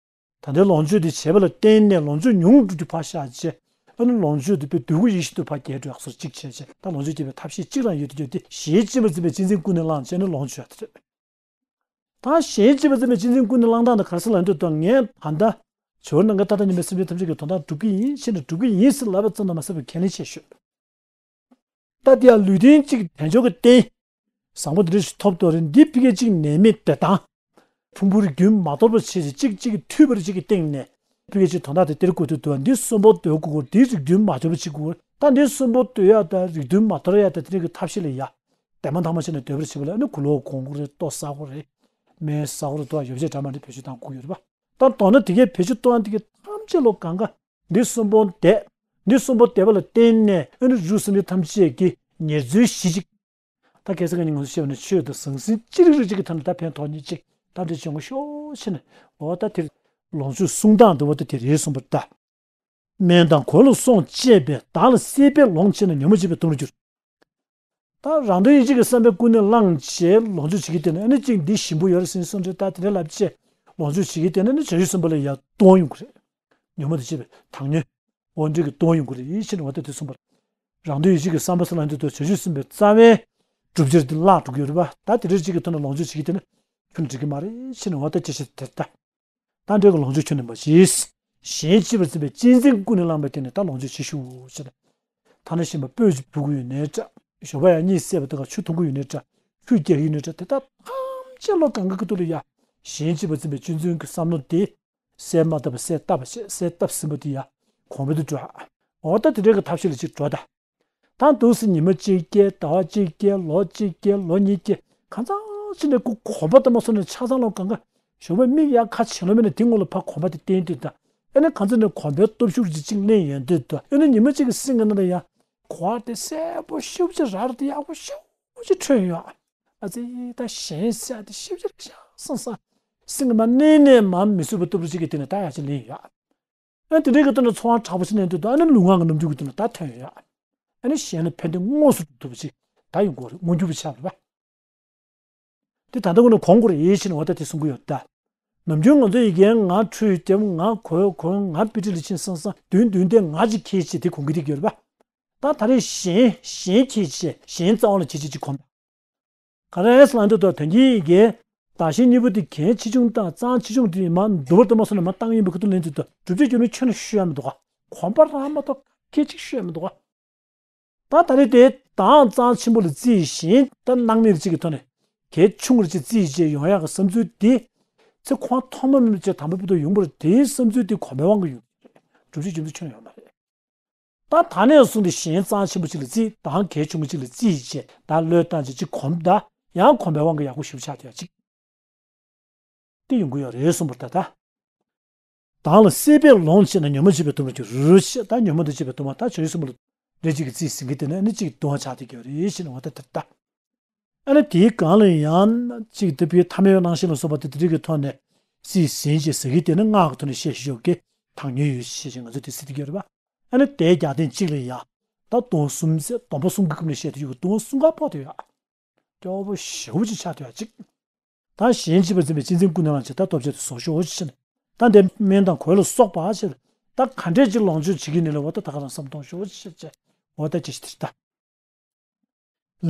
ད་ལྟའི་ལོངས་སྤྱོད་དེ་བྱས་པ་ལ་བརྟེན་ནས་ལོངས་སྤྱོད་ཉུང་དུ་འགྲོ་རྒྱུ་ཕར་བཞག་བྱས། ཨ་ནི་ལོངས་སྤྱོད་དེ་དཔེ་སྡུག་གུ་ཡེ་ཤེས་དུ་ཕར་རྒྱས་འགྲོ་ཡག་སོར་གཅིག་བྱས་བྱས། ད་ལོངས་སྤྱོད་རྒྱས་པའི་ཐབས་ཤེས་གཅིག་རང་ཡོད་དུ་ཡོད་དེ་གཞན་གཅེས་པར་འཛིན་པའི་གཅེས་འཛིན་ཀུན་ནས་བསླངས་བྱས་ནས་ལོངས་སྤྱོད་ཡག་དེ་རེད། ད་གཞན་གཅེས་པར་འཛིན་པའི་གཅེས་འཛིན་ཀུན་ནས་བསླང་སྟངས་དང་ག་རེ་ཟེར་ལབ་དུས་ད་ངས་ད་ལྟ་བྱ་བ་ནམ་མཁའི་མཐའ་དང་མཉམ་པའི་སེམས་ཅན་ཐམས་ཅད་ཀྱི་དོན་དག་སྒྲུབ་ཀྱི་ཡིན་ཕྱིར་ནི་སྒྲུབ་ཀྱི་ཡིན་ཟེར་ལབ་པ་ཙམ་དུ་མ་ཟད་པར་ཁས་ལེན་བྱས་ཤོད། ད་དེ་ཡང་ལུས་རྟེན་གཅིག་དལ་འབྱོར་གྱི་རྟེན། བཟང་པོ་འདི་འདྲ་ཞིག་ཐོབ་ཐུབ་རེད། འདི་ཕ་གི་གཅིག་ནད་མེད་བདེ་ཐང་། ཕུང་པོ་རིགས་རྒྱུན་མ་དོར་བ་བྱས་ཤིང་གཅིག་གཅིག་གིས་འཐུས་པ་རེ་གཅིག་གི་སྟེང་ནས་ཕ་གི་གཅིག་དོན་དག་དེ་སྟེར་དགོས་དུས་འདུག་འདི་གསོན་པོ་སྡོད་དགོས། འདི་རིགས་རྒྱུན་མ་དོར་བ་བྱེད་དགོས། ད་འདི་གསོན་པོ་སྡོད་ཡག་དང་རིགས་རྒྱུན་མ་དོར་ཡག་དང་དེ་འདྲ་གི་ཐབས་ཤེས་ལ་ཡ། དེ་མ་ཐག་མ་བྱས་ནས་སྡོད་པར་བྱེད་པ་ལ་ཨ་ནི་གོས་ལོག་གོན་དགོས་རེད། ལྟོ་ཟ་དགོས་རེད། སྨན་ཟ་དགོས་རེད། ལྟོ་ཡོ་བྱད་འདྲ་མི་འདྲ་བེད་སྤྱོད་གཏང་དགོས་ཡོད་རེད་པ། ད་མདོར་ན་དེ་གའི་བེད་སྤྱོད་གཏོང་ཡག་དེ་གའི་ཐམས་ཅད་ལོ་གང་ག་འདི་གསོན་པོ་བསྡད། འདི་གསོན་པོ་བསྡད་པ་ལ་བརྟེན་ནས་ཨ་ནི་རིགས་དྲུག་སེམས་ཅན་ཐམས་ཅད་ཀྱི་ཉེར་འཚོའི་གཞི་གཅིག་ད་ཁ་སང་ང་གཉིས་ང་ཚོ་བཤད་པ་ནི་ཆོས་དང་ཟང་ཟིང་ཅི་རིགས་རིགས་གཅིག་གི་ཐད་ནས་ད་ཕན་ཐོགས་ནི་གཅིག་ད་འདྲ་བྱུང་གི་ཤོག་ཕྱིར་ནི་འོ་ད་དེར་ལོངས་སྤྱོད་སྲུང་སྟངས་འདི་འོ་ད་དེ་རེད་གསུངས་པ་རེད་ད། སྨན་དང་གོས་ལ་སོགས་སྤྱད་པས་བདག་ལ་སྲེད་པས་ལོངས་སྤྱད་ན་ཉོན་མོངས་སྤྱོད་པའི་གཏོང་རིགས་འགྱུར། ད་རང་དོན་ཡིད་བྱེད་ཀྱི་བསམ་པས་ཀུན་ནས་བསླངས་བྱས་ལོངས་སྤྱོད་བྱེད་ཀྱི་དེ་ནི་ཨ་ནི་གཅིག་འདི་ཞིམ་པོ་ཡོད་རེད་ཟེར་ནས་སོ་འདྲ་ད་དེ་འདྲ་ལབ་བྱས་ལོངས་སྤྱོད་བྱེད་ཀྱི་དེ་ནི་ནི་བྱང་ཆུབ་སེམས་དཔའ་ལ་ཡར་གཏོང་ཡོང་གི་རེད། ཉོན་མོངས་དང་བཅས་པའི་དང་ཉོན། འོ་འདྲ་གི་གཏོང་ཡོང་གི་རེད་ཕྱིར་ནི་འོ་ད་དེ་གསུངས་པ་རེད། རང་དོན་ཡིད་བྱེད་ཀྱི་བསམ་པ་ཟེར་ལ་འདི་ཚོ་བྱང་ཆུབ་སེམས་དཔའི་རྩ་བའི་སྒྲུབ་བྱེད་དེ་བརླག་འགྲོ་གི་ཡོད་རེད་པ། ད་དེ་འདྲ་གཅིག་གི་ཐོག་ནས་ལོངས་སྤྱོད་བྱེད་ཀྱི་དེ་ནི་ཁྱོན་ནས་འགྲིག་གི་མ་རེད་ཕྱིར་ནི་འོ་ད་ཅི་བྱེད་དེ་ལྟ། ད་འདྲའི་གི་ལོངས་སྤྱོད་ཁྱོན་ནས་མ་བྱེད། གཞན་གཅེས་པར་འཛིན་པའི་གཅེས་འཛིན་ཀུན་ནས་བསླངས་པའི་སྟེང་ནས་ད་ལོངས་སྤྱོད་བྱེད་ཤོག་ཅེས། ཐ་ན་གཞན་པ་སྤོས་ཅིག་ཕུལ་གྱི་ཡོད་ནའི་འདྲ། ཞོགས་པ་ཡང་གཉིད་སད་པ་དེ་ག་ཆུ་འཐུང་གི་ཡོད་ནའི་འདྲ། ཆུ་རྒྱག་གི་ཡོད་ནའི་འདྲ། དེ་དག་ཐམས་ཅད་ལོ་གང་གི་ཁ་ཐུག་ལ་ཡ། གཞན་གཅེས་པར་འཛིན་པའི་གཅེས་འཛིན་གྱི་བསམ་བློ་དེ། གསལ་མ་བཏབ་པ་གསལ་བཏབ་པ་བྱས་གསལ་བཏབ་ཟིན་པ་དེ་ཡ། གོང་འཕེལ་དུ་འགྲོ་ཨ། འོ་ད་དེ་འདྲའི་གི་ཐབས་ཤེས་ལ་ཅིག་འགྲོ་ད། ད་འདུག་སེ་ཉི་མ་གཅིག་སྐྱེལ། ཟླ་བ་གཅིག་སྐྱེལ། ལོ་གཅིག་སྐྱེལ། ལོ་གཉིས་སྐྱེལ། གང་ཚང་ཅིག་ནས་ཁོ་གོམ་པ་དེ་མ་སོང་ནས་ཆ་ཚང་ལོ་གང་ག་ཞོགས་པ་མིག་ཡར་ཁ་བྱེད་ལོ་མེད་ནས་དེ་སྔོན་ལ་ཕར་གོམ་པ་དེ་བསྟན་དུས་ད། ཨ་ནི་གང་ཚང་ནས་གོམ་པའི་སྟོབས་ཤུགས་ཅིག་གཅིག་ལེན་ཡོང་དུས་ད། ཨ་ནི་ཉི་མ་གཅིག་གི་སེམས་ཀྱི་ནང་ལ་ཡང་གོ་བ་དེ་གསལ་པོ་ཤུགས་ཆེ་ར་ར་དེ་ཡག་པོ་ཤུགས་ཆེ་འཕྲོད་ཡོང་། ཨ་ཙི་ད་གཞན་ཟེར་ཡག་དེ་ཤུགས་ཆེ་རེད་ཤག་བསམ་བསམ། སེམས་ཀྱི་མ་གནས་ནས་མ་མི་བཟོད་པ་ལྟ་བུ་ཅིག་གི་དེ་ནས་ད་ཡག་ཅིག་ལེན་ཡོང་། ཨ་དེ་འདྲའི་གི་དོན་ལ་ཚོར་བ་དྲག་པོ་ཞིག་ལེན་དུས་ད་ཨ་ནི་ལུས་ངག་གི་རྣམ་འགྱུར་གྱི་དོན་ལ་ད་ཐོན་ཡོད། ཨ་ནི་གཞན་ལ་ཕན་བདེ་དངོས་སུ་སྒྲུབ་ཐུབ་པ་ཞིག་ད་ཡོང་གི་རེད། མངོན་གྱུར་པ་ཆགས་རེད་པ། དེ་ད་ལྟ་ཀུན་ནས་གོམས་དགོས་རེད་ཡིད་ཆེས་ནས་འོ་ད་དེ་གསུང་གི་ཡོད་ད། ནམ་རྒྱུན་ང་ཚོ་ཡི་གེ་ང་ཁྲུས་བརྒྱབ། ང་གོས་གོན། ང་དཔེ་ཁྲིད་ལ་ཕྱིན་བསམ་བསམ་བདུན་བདུན་དེ་ང་ཅིག་ཁྱེད་ཅིག་དེ་གོན་གི་བསྡད་ཀྱི་ཡོད་རེད་པ། ད་ད་རེས་གཞན་གཞན་ཁྱེད་ཅིག་གཞན་རྩ་བ་ལ་ཁྱེད་ཅིག་ཅིག་གོམས། ག་རེ་ཟེར་ན་འདི་ལྟར་དོན་གྱི་ཡི་གེ་བདག་གཞན་གཉིས་པོ་དེ་གལ་ཆེ་ཆུང་དང་གཙང་ཆེ་ཆུང་དེ་མ་འདུ་བར་དུ་མ་སོང་ནས་མ་བཏང་ཡིན་པའི་ཁ་ཐུག་ལེན་དུས་ད་བསྒྲུབ་བྱའི་རྒྱུ་ནི་ཁྱོན་ནས་ཤོད་ཡ་མི་འདུག་ག་གོམས་པ་རང་མ་གཏོགས་སྐད་ཅིག་ཤོད་ཡ་མི་འདུག་ག་ད་ད་རེས་དེ་དང་གཙང་ཆེན་པོ་ལ་བརྩིས་ཤིང་ད་སྣང་མེད་ཅིག་གི་ཐོག་ནས་གལ་ཆུང་བར་ཅིག་བརྩིས་བྱས་ཡོང་ཡག་གི་བསམ་ཚུལ་དེ་ཚེ་ཁོང་ཐོག་མ་མེད་པ་ཅིག་དམ་པ་བོད་དུ་ཡོང་བར་དེའི་བསམ་ཚུལ་དེ་གོམས་པའི་དབང་གིས་ཡོང་། བསྒྲུབ་བྱའི་རྒྱུ་མཚན་ཁྱོན་ཡོད་མ་རེད། ད་ད་ནས་བཟུང་སྟེ་གཞན་གཙང་ཆེན་པོ་ཅིག་ལ་བརྩིས། དང་གལ་ཆུང་ངུ་ཅིག་ལ་བརྩིས་བྱས་ད་བློས་བཏང་བྱས་ཅིག་གོམས་ད་ཡང་གོམས་པའི་དབང་གིས་ཡག་པོ་ཞེ་པོ་ཆགས་བསྡད་ཡ་ཅིག་དེ་ཡོང་གི་ཡོད་རེད་གསུངས་པ་རེད་ད། ད། བདག་ལ་སྲེད་པས་ལོངས་སྤྱད་ན་ཉོན་མོངས་སྤྱོད་པའི་གཏོང་རིགས་འགྱུར་ཞེས། ད་ཉོན་མོངས་དང་བཅས་པའི་གཏོང་བ་ད་བྱང་ཆུབ་སེམས་དཔའ་ལ་རེ་གཅིག་གིས་བརྩིས་ཟིན་གྱི་དེ་ནི་ཨ་ནི་གཅིག་གཏོང་བ་ཆགས་བསྡད་ཀྱི་ཡོད་རེད་ཞེས་ནས་འོ་ད་དེ་ལྟ། ཨ་ནི་དེའི་སྒང་ལ་ཡང་གཅིག་དེ་བོད་ཐ་མལ་པའི་སྣང་ཞེན་ལ་སོགས་པ་དེ་དེ་རིགས་ཀྱི་ཐོག་ནས་རྩིས་ཟིན་ཅེས་ཟེར་གྱི་དེ་ནི་སྔགས་ཀྱི་ཐོག་ནས་བཤད་ཞོར་གྱི་དང་ཉོན་ཡོད་ཞེས་ང་ཚོས་དེ་ཟེར་གྱི་ཡོད་རེད་པ། ཨ་ནི་དེའི་རྒྱབ་རྟེན་གཅིག་ལ་ཡང་ད་སྡོམ་གསུམ་ཟེར་སྡོམ་པ་གསུམ་གྱི་སྐབས་ནས་བཤད་དུ་ཡོད་པའི་སྡོམ་གསུམ་ཀ་ཕོག་དེ་ཡོད། སྐྱོ་པོ་ཞེ་པོ་ཅིག་ཆགས་དུས་ཡ་གཅིག་ད་གཞན་གཅེས་པར་འཛིན་པའི་གཅེས་འཛིན་ཀུན་ནས་བསླངས་བྱས་ད་སྟོབས་ཆེ་དུ་བཟོ་ཤོག་ཅེས་ནས། ད་འདི་སྨན་དང་གོས་ལ་སོགས་པ་ཅེས་ད་ག་འདྲས་ཅིག་ལོངས་སྤྱོད་བྱེད་ཀྱི་ནི་ལ་འོ་ད་ད་ག་རང་བསམ་གཏོང་ཤོག་ཅེས་བྱས་འོ་ད་ཅེས་ཤིག་དེ་ལྟ།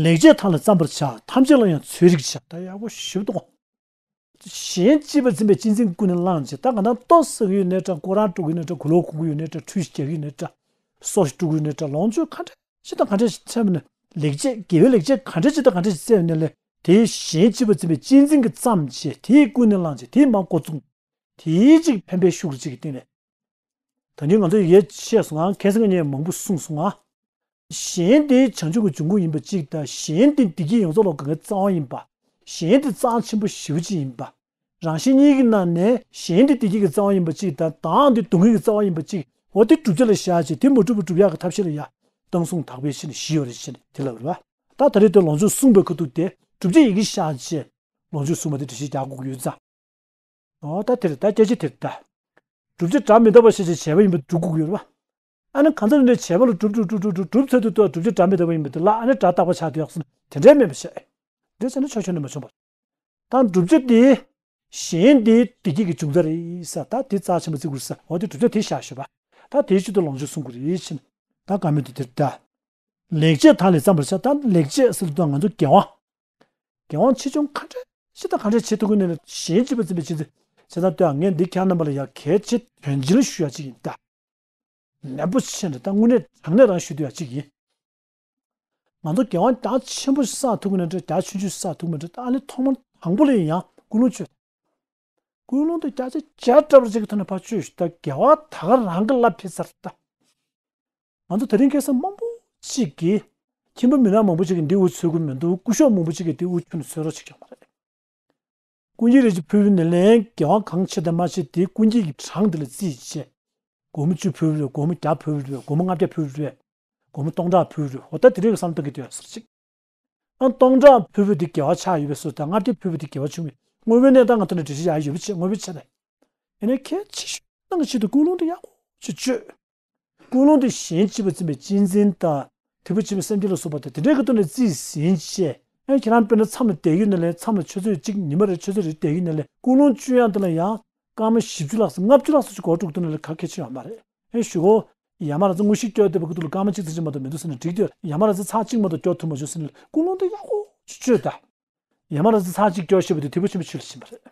ལེགས་སྤྱད་ཐང་ལ་བརྩམ་པར་བྱ། ཐམས་ཅད་ལ་ཡང་ཚོས་རིག་བྱ། ད་ཡག་པོ་ཞིབ་གཏོང་། གཞན་གཅེས་པར་འཛིན་པའི་གཅེས་འཛིན་ཀུན་ནས་བསླངས་བྱས་ད་ག་ན་ལྟོ་ཟ་གི་ཡོད་ནའི་འདྲ། གོས་རང་དཀྲུག་གི་ཡོད་ནའི་འདྲ། གོས་ལོག་གོན་གི་ཡོད་ནའི་འདྲ། ཁྲུས་ཤིག་རྒྱག་གི་ཡོད་ནའི་འདྲ། སོ་ཞིག་དཀྲུག་གི་ཡོད་ནའི་འདྲ། ལོངས་སྤྱོད་ག་འདྲས་ཅི་དང་ག་འདྲས་ཤིག་བཙལ་བ་ནི་ལེགས་སྤྱད་དགེ་བའི་ལེགས་སྤྱད་ག་འདྲས་ཅི་དང་ག་འདྲས་ཤིག་བཙལ་བ་ནི་ལས་དེའི་གཞན་གཅེས་པར་འཛིན་པའི་གཅེས་འཛིན་གྱིས་བརྩམས་བྱས་དེས་ཀུན་ནས་བསླངས་བྱས་དེས་མར་འགོ་བཙུགས། དེའི་གཅིག་ཕན་པའི་ཤུགས་ཀྱི་གཅིག་གི་སྟེང་ནས། ད་ནི་ང་ཚོ་ཡི་གེ་ཤེས་སོང་ང་། ཁ་སང་ངས་མང་པོ་གསུངས་སོང་ང་། གཞན་དེ་བྱང་ཆུབ་ཀྱི་འབྱུང་ཁུངས་ཡིན་པ་གཅིག་དང་གཞན་དེ་བདེ་སྐྱིད་ཡོངས་རྫོགས་ལ་གང་གའི་རྩ་བ་ཡིན་པ། གཞན་དེ་རྩ་ཆེན་པོ་ཞེ་པོ་ཅིག་ཡིན་པ། རང་གཞན་གཉིས་ཀྱི་ནང་ནས་གཞན་དེ་བདེ་སྐྱིད་ཀྱི་རྩ་བ་ཡིན་པ་གཅིག་དང་བདག་དེ་སྡུག་བསྔལ་གྱི་རྩ་བ་ཡིན་པ་གཅིག་འོ་དེ་བསྒྲུབ་བྱ་ལ་བཞག་བྱས་དེ་མ་གྲུབ་པ་སྒྲུབ་ཡག་གི་ཐབས་ཤེས་ལ་ཡ། བཏང་སྲུང་དག་པའི་ཕྱིར་ནི་བཞི་ཡོད་རེད་ཅེས་དེ་ལབ་རེད་བ། ད་ད་རེས་དེ་ལོངས་སྤྱོད་གསུངས་པའི་ཁ་ཐུག་དེ་བསྒྲུབ་བྱའི་ཡི་གེ་བཞག་བྱས། ལོངས་སྤྱོད་གསུངས་པ་དེ་འགྲེལ་བཤད་རྒྱག་དགོས་ཀྱི་ཡོད་ཙང་། འོ་ད་དེ་རེད་ད་སྐད་ཆ་དེ་རེད་ད། བསྒྲུབ་བྱ་སྒྲ་མི་རྟག་པ་ཞེས་བྱའི་བྱས་པ་ཡིན་པ་སྒྲུབ་དགོས་ཀྱི་ཡོད་རེད་བ། ཨ་ནི་གང་ཚེ་རིང་འདྲའི་བྱས་པ་ལ་སྒྲུབ་སྒྲུབ་སྒྲུབ་སྒྲུབ་སྒྲུབ་སྒྲུབ་ཚར་དུས་ཐོག་བསྒྲུབ་བྱ་སྒྲ་མི་རྟག་པ་ཡིན་པ་དེ་ལ་ཨ་ནི་སྒྲ་རྟག་པ་ཆགས་དུས་ཡག་སོང་དེ་འདྲའི་མེད་པ་བྱས། འདྲ་བྱས་ན་ཆོག་ཆོག་ནས་མ་བྱུང་བ། ད་བསྒྲུབ་བྱ་དེ། གཞན་དེ་བདེ་སྐྱིད་ཀྱི་འབྱུང་རྩ་རེད་ས་ད་དེ་རྩ་ཆེན་པོ་བརྩི་དགོས་ས་འོ་དེ་བསྒྲུབ་བྱ་དེ་བཞག་ཞོག་པ། ད་དེའི་ཆེད་དུ་ལོངས་སྤྱོད་གསུང་དགོས་རེད་ཕྱིན། ད་ག་མེད་དུ་དེར་ད། ལེགས་སྤྱད་ཐང་ལས་བརྩམ་པར་བྱ། ད་ལེགས་སྤྱད་ཟེར་དུས་ང་ཚོ་དགེ་བ། དགེ་བ་ཆེ་ཆུང་ག་འདྲ་ ཅི་དང་ག་འདྲས་བྱེད་ཐུབ་ཀྱི་ནས་ལ་གཞན་གཅེས་པར་འཛིན་པའི་གཅེས་འཛིན། བྱས་ཙང་ལྟོས་ཨ། ངས་འདི་ཁྱེད་རྣམ་པ་ལ་ཡང་གལ་ཆེ་དོན་ཆེན་ཞུ་ཡ་གཅིག་ཡིན་ད། ནན་པོ་བྱས་ནས་ད་དངོས་གནས་དྲང་གནས་རང་ཞུ་འདོད་ཡ་གཅིག་ཡིན། ང་ཚོ་དགེ་བ་རྒྱ་ཆེན་པོ་ཞིག་བསགས་ཐུབ་ཀྱི་ནས་འདྲ། རྒྱ་ཆུང་ཆུང་ཞིག་བསགས་ཐུབ་ཀྱི་ནས་འདྲ། ད་ཨ་ནི་ཐོག་མར་དང་པོ་ལ་ཡང་ཀུན་སློང་བཅོས། ཀུན་སློང་དེ་བརྒྱ་ཆ་བརྒྱ་འདྲ་པར་ཅིག་གི་ཐོག་ནས་ཕར་བཅོས་ཤིག་ད་དགེ་བ་ད་ག་རང་གི་ལ་ཕེབས་ཚར་ད། ང་ཚོ་དེ་རིང་ཁ་སང་མང་པོ་ཅིག་གིས་ཁྱིམ་པ་མི་ནག་མང་པོ་ཅིག་གིས་འདི་འུ་ཚོས་ཀྱི་མི་འདུག་སྐུ་ཞབས་མང་པོ་ཅིག་གིས་འདི་འུ་ཁྱོན་ནས་ཚོས་རོགས་བྱེད་ཀྱི་ཡོད་མ་རེད། ཀུན་མཁྱེན་རིན་ཆེན་ཕུལ་བའི་ནི་ལན་དགེ་བ་གང་ཆེ་དང་མ་ཆེ་དེ་ཀུན་མཁྱེན་གྱི་གྲངས་དེ་ལ་རྩིས་བྱས། སྒོར་མོ་བཅུ་ཕུལ་བ་རེད། སྒོར་མོ་བརྒྱ་ཕུལ་བ་རེད། སྒོར་མོ་ལྔ་བརྒྱ་ཕུལ་བ་རེད། སྒོར་མོ་སྟོང་ཕྲག་ཕུལ་བ་རེད། འོ་ད་དེ་རིགས་བསམ་བློ་གཏོང་གི་འདུག་ཟེར་ཅིག་ཨ་སྟོང་ཕྲག་ཕུལ་བ་དེ་དགེ་བ་ཆགས་ཡོད་པའི་བཟོ་དང་། ལྔ་བརྒྱ་ཕུལ་བ་དེ་དགེ་བ་ཆུང་བའི་དངོས་པོའི་གནས་སྟངས་ང་ཐོག་ནས་འགྲེལ་བཤད་ཡག་ཡོད་པ་བྱས། དངོས་པོའི་ཆ་ནས། ཡིན་ནའི་གལ་ཆེ་ཤོས་གནང་ཆེད་དུ་ཀུན་སློང་དེ་ཡག་པོ་ཅིག་བཅོས། ཀུན་སློང་དེ་གཞན་གཅེས་པར་འཛིན་པའི་གཅེས་འཛིན་དང་། ཐེག་པ་ཆེན་པོའི་སེམས་བསྐྱེད་ལ་སོགས་པ་དང་དེ་འདྲའི་གི་ཐོག་ནས་རྩིས་ཟིན་བྱས། ཨ་ཁྱེད་རང་དཔེར་ན་མཚམས་ལ་བསྡད་ཡོད་ན་ལས། མཚམས་ལ་ཆུ་ཚོད་གཅིག་ཉི་མ་རེ་ཆུ་ཚོད་རེ་བསྡད་ཡོད་ན་ལས། ཀུན་སློང་བཅོས་ཡག་དེ་ལ་ཡང་སྐར་མ་བཞི་བཅུ་ལྷག་ཙམ་ལྔ་བཅུ་ལྷག་ཙམ་ཞིག་འགོར་འགྲོ་གི་འདུག་ན་ལས་ག་གེ་ཆེ་ཡོད་མ་རེད། ཨེ་ཞུ་གོ་ཡ་མ་ར་ཙི་དངོས་གཞི་སྐྱོར་བསྡད་པ་གི་འདུག་ལ་སྐར་མ་གཅིག་ཙམ་ཅིག་མ་གཏོགས་མི་འདུག་ཟེར་ན་འགྲིག་འདུག་ཡ་མ་ར་ཙི་ཚར་གཅིག་མ་གཏོགས་སྐྱོར་ཐུབ་མ་བྱུང་ཟེར་ན་ལས་ཀུན་སློང་དེ་ཡག་པོ་ཅིག་བཅོས་ད། ཡ་མ་ར་ཙི་ཚར་གཅིག་སྐྱོར་ཤེས་པ་དེ་ཐེག་པ་ཆེན་པོའི་ཆོས་ལ་ཕྱིན་པ་རེད།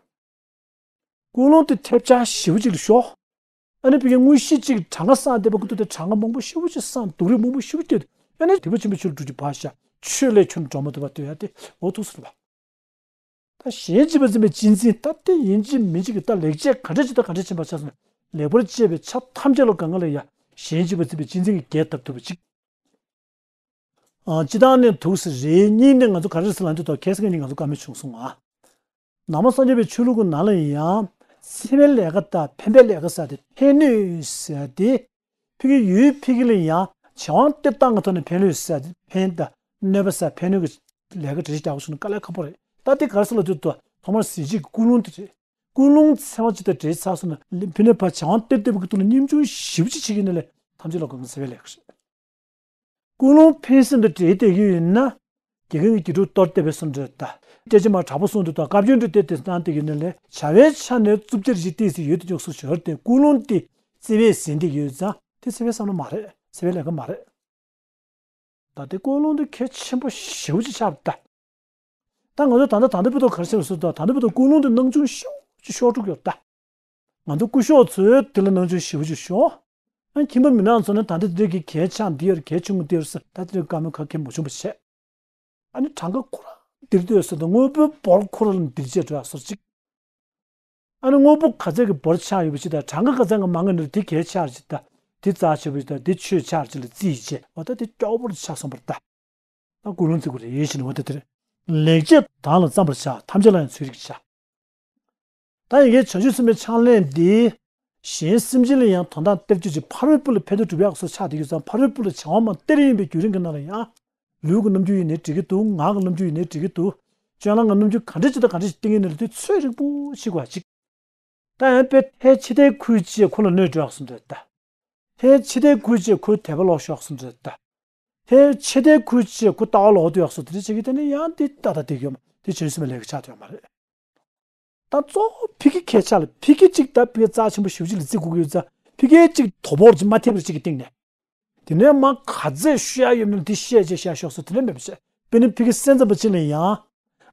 ཀུན་སློང་དེ་ཐེབས་ཆག་ཞེ་པོ་ཅིག་ལ་ཤོར། ཨ་ནི་ཕ་གི་དངོས་གཞི་གཅིག་གྲངས་ཀ་བསགས་བསྡད་པ་ཁོ་ཐུག་དེ་གྲངས་ཀ་མང་པོ་ཞེ་པོ་ཅིག་བསགས། སྡུག་རུས་མང་པོ་ཞེ་པོ་སྐྱེས་ཏེ། ཨ་ནི་ཐེག་པ་ཆེན་པོའི་ཆོས་ལ་འགྲོ་རྒྱུ་བར་ཤ་ཆོས་ལས་ཁྱོན་འགྲོ་མ་ཐུབ་པ་ལྟོས་ཡ་དེ་འོ་ཐུག་ཟེར་བ། ད་གཞན་གཅེས་པར་འཛིན་པའི་གཅེས་འཛིན་ད་དེ་ཡིན་གཅིག་མིན་གཅིག་གི་ད་ལེགས་བྱས་ག་འདྲ་ཅིག་དང་ག་འདྲ་ཕྱིན་པ་ཆགས་སོང་། ལེགས་པར་དཔྱད་པའི་ཆ་ཐམས་ཅད་ལ་གང་ག་ལ་ཡ་གཞན་གཅེས་པར་འཛིན་པའི་གཅེས་འཛིན་གྱི་རྒྱས་བཏབ་ཐུབ་པ་ཅིག་ཨ། སྤྱིར་བཏང་ནས་འདུག་ཟེར་རེད། གཉིས་ནས་ང་ཚོ་ག་རེ་ཟེར་ལབ་དུས་ད་ཁ་སང་གཉིས་ང་ཚོ་བཀའ་མོལ་བྱུང་སོང་ང་། ནང་པ་སངས་རྒྱས་པའི་ཆོས་ལུགས་ཀྱི་ནང་ལ་ཡང་འཚེ་བའི་ལས་ཀ་དང་ཕན་པའི་ལས་ཀ་ཟེར་དེ་ཕན་གནོད་ཟེར་དེ། ཕ་གི་ཡུལ་ཕ་གི་ལ་ཡང་བྱེད་དབང་སྟེར་སྟངས་ཀྱི་ཐོག་ནས་ཕན་གནོད་ཟེར་དེ། ཕན་དང་གནོད་པ་ཟེར་ཕན་གནོད་ཀྱི་ལས་ཀ་འགྲེལ་བཤད་རྒྱག་དགོས་བྱུང་ན་དཀའ་ལས་ཁག་པོ་རེད། ད་དེ་ག་རེ་ཟེར་ལབ་དུས་ད་ཐོག་མར་གཟི་བརྗིད་ཀྱི་ཀུན་སློང་དེ་རེད། ཀུན་སློང་འཚེ་བ་ཅིག་དང་འདྲེས་ཚར་སོང་ན་ཕ་གི་ནས་ཕར་བྱེད་དབང་སྟེར་སྟེར་བ་གི་ཐོག་ནས་སྙོམས་ཆུང་ཞེ་པོ་ཅིག་བྱེད་ཀྱི་ཡིན་ན་ལས་ཐམས་ཅད་ལ་གང་ག་འཚེ་བའི་ལས་ཀ་རེད། ཀུན་སློང་ཕན་སེམས་དང་འབྲེལ་བསྡད་ཀྱི་ཡོད་ན། དགེ་རྒན་གྱིས་དགེ་ཕྲུག་གཏོར་བསྡད་པའི་བཟོ་འདྲ་དང་། སྐད་ཆ་མ་དྲག་པོ་གསུངས་འདུག་དང་། བཀའ་བཀྱོན་འདྲ་བསྡད་དེ་གནང་བསྡད་ཀྱི་ཡོད་ན་ལས། བྱ་བའི་ཆ་ནས་རྩུབ་ཆ་རེ་ཞིག་ཏོག་ཙམ་ཡོད་དུ་འཇུག་སོ་ཞོར་ཏེ་ཀུན་སློང་དེ་བརྩེ་བས་ཟིན་བསྡད་ཀྱི་ཡོད་ཙང་དེ་འཚེ་བའི་བསམ་བློ་མ་རེད། འཚེ་བའི་ལས་ཀ་མ་རེད། ད་དེ་ཀུན་སློང་དེ་གལ་ཆེན་པོ་ཞེ་པོ་ཅིག་ཆགས་པ་ད། ད་ང་ཚོ་ད་ལྟ་ད་ལྟ་བར་དུ་ག་རེ་བྱས་པ་སོང་ད། ད་ལྟ་བར་དུ་ཀུན་སློང་དེ་སྣང་ཆུང་ཞེ་པོ་ཅིག་ཤོར་འགྲོ་གི་ཡོད་ད། ང་ཚོ་སྐུ་ཞབས་ཚོས་དེ་ལ་སྣང་ཆུང་ཞེ་པོ་ཅིག་ཤོར། ཨ་ཁྱིམ་པ་མི་ནག་ཚོ་ནི་ད་ལྟ་དེ་གི་གལ་ཆེན་འདི་ཡོད་རེད། གལ་ཆུང་གི་འདི་ཡོད་རེད་ཟེར་ད་དེ་རིང་བཀའ་མོལ་ག་གེ་མ་བྱུང་བ་བྱས། ཨ་ནི་གྲངས་ཀ་ཁོ་རང་འདིར་འདི་ཡོད་ཟེར་ད་དངོས་པོའི་འབོར་ཁོ་རང་ལ་འདིར་བྱས་འགྲོ་ཡག་སོར་ཅིག་ཨ་ནི་དངོས་པོ་ག་ཚད་ཀྱི་འབོར་ཆགས་ཡོད་པ་ཅིག་དང་གྲངས་ཀ་ག་ཚད་ཀྱི་མང་གི་ནི་དེ་གལ་ཆགས་ཅིག་དང་དེ་རྩ་ཆེ་བ་ཅིག་དང་དེ་ཆོས་ཆགས་ཅིག་ལ་རྩིས་བྱས་འོ་ད་དེ་སྐྱོ་པོར་ཆགས་སོང་བར་ད། ད་ཀུན་སློང་བརྩི་དགོས་རེད་ཞེས་ནས་འོ་ད་དེར། ལེགས་བྱས་དང་ལ་བརྩམ་པར་བྱ། ཐམས་ཅད་ལ་ཡང་ཚོད་རིག་བྱ། ད་ཡི་གེ་བྱང་ཆུབ་སེམས་དཔའི་ཕྱག་ལེན་འདི། གཞན་སེམས་ཅན་ལ་ཡང་དོན་དག་སྟེར་རྒྱུ་ཅིག་ཕ་རོལ་པོ་ལ་ཕན་བདེ་སྒྲུབ་ཡག་སོགས་ཆགས་བསྡད་ཡོད་ཙང་ཕ་རོལ་པོ་ལ་བྱ་བ་མ་སྟེར་ཡིན་པའི་བརྒྱུད་རིམ་གྱི་ནང་ལ་ཡང་། ལུས་ཀྱི་རྣམ་འགྱུར་ཡིན་ནའི་འགྲིག་གི་འདུག་ངག་གི་རྣམ་འགྱུར་ཡིན་ནའི་འགྲིག་གི་འདུག་སྤྱོད་ལམ་གྱི་རྣམ་འགྱུར་ག་འདྲ་ཅིག་དང་ག་འདྲ་ཞིག་སྟེར་གྱི་ཡིན་ནའི་དེ་ཚོད་རིག་པོ་ཞིག་དགོས་ཅིག་ད་ཡང་དཔེ་ཐལ་ཕྱི་ཐལ་ཁུལ་ཅིག་ཁོ་ལ་གནོད་འགྲོ་ཡག་སོང་འདྲ་ད། ཐལ་ཕྱི་ཐལ་ཁུལ་ཅིག་ཁོའི་དད་པ་ལོག་ཤོར་སོང་འདྲ་ད། ཐལ་ཕྱི་ཐལ་ཁུལ་ཅིག་ཁོ་ལྟ་བ་ལོག་འདུག་ཡག་སོང་དེ་འདྲ་བྱེད་ཀྱི་དེ་ནི་ཡང་དེ་ཏག་ཏག་བསྡད་ཀྱི་ཡོད་མ་དེ་བྱང་སེམས་ལས་ཀྱི་ཆགས་བསྡད་ཡོད་མ་རེད། ད་གཙོ་བོ་ཕ་གི་ཁྱད་ཆོས་ལ་ཕ་གི་གཅིག་ད་ཕ་གི་རྩ་ཆེན་པོ་ཞེ་པོ་ཅིག་ལ་བརྩི་དགོས་ཀྱི་ཡོད་ཙང་ཕ་གི་གཅིག་དོ་ཕོག་ཅིག་མ་ཐེབས་པ་ཅིག་གི་སྟེང་ནས། དེ་ནས་མ་ག་ཚད་ཤོད་ཡག་ཡོད་ན་དེ་བཤད་བྱས་བཤད་ཤོག་ཟེར་དེ་ལས་མེད་པ་བྱས། དཔེར་ན་ཕ་གི་སེམས་ཙམ་པ་ཅིག་ལ་ཡང་།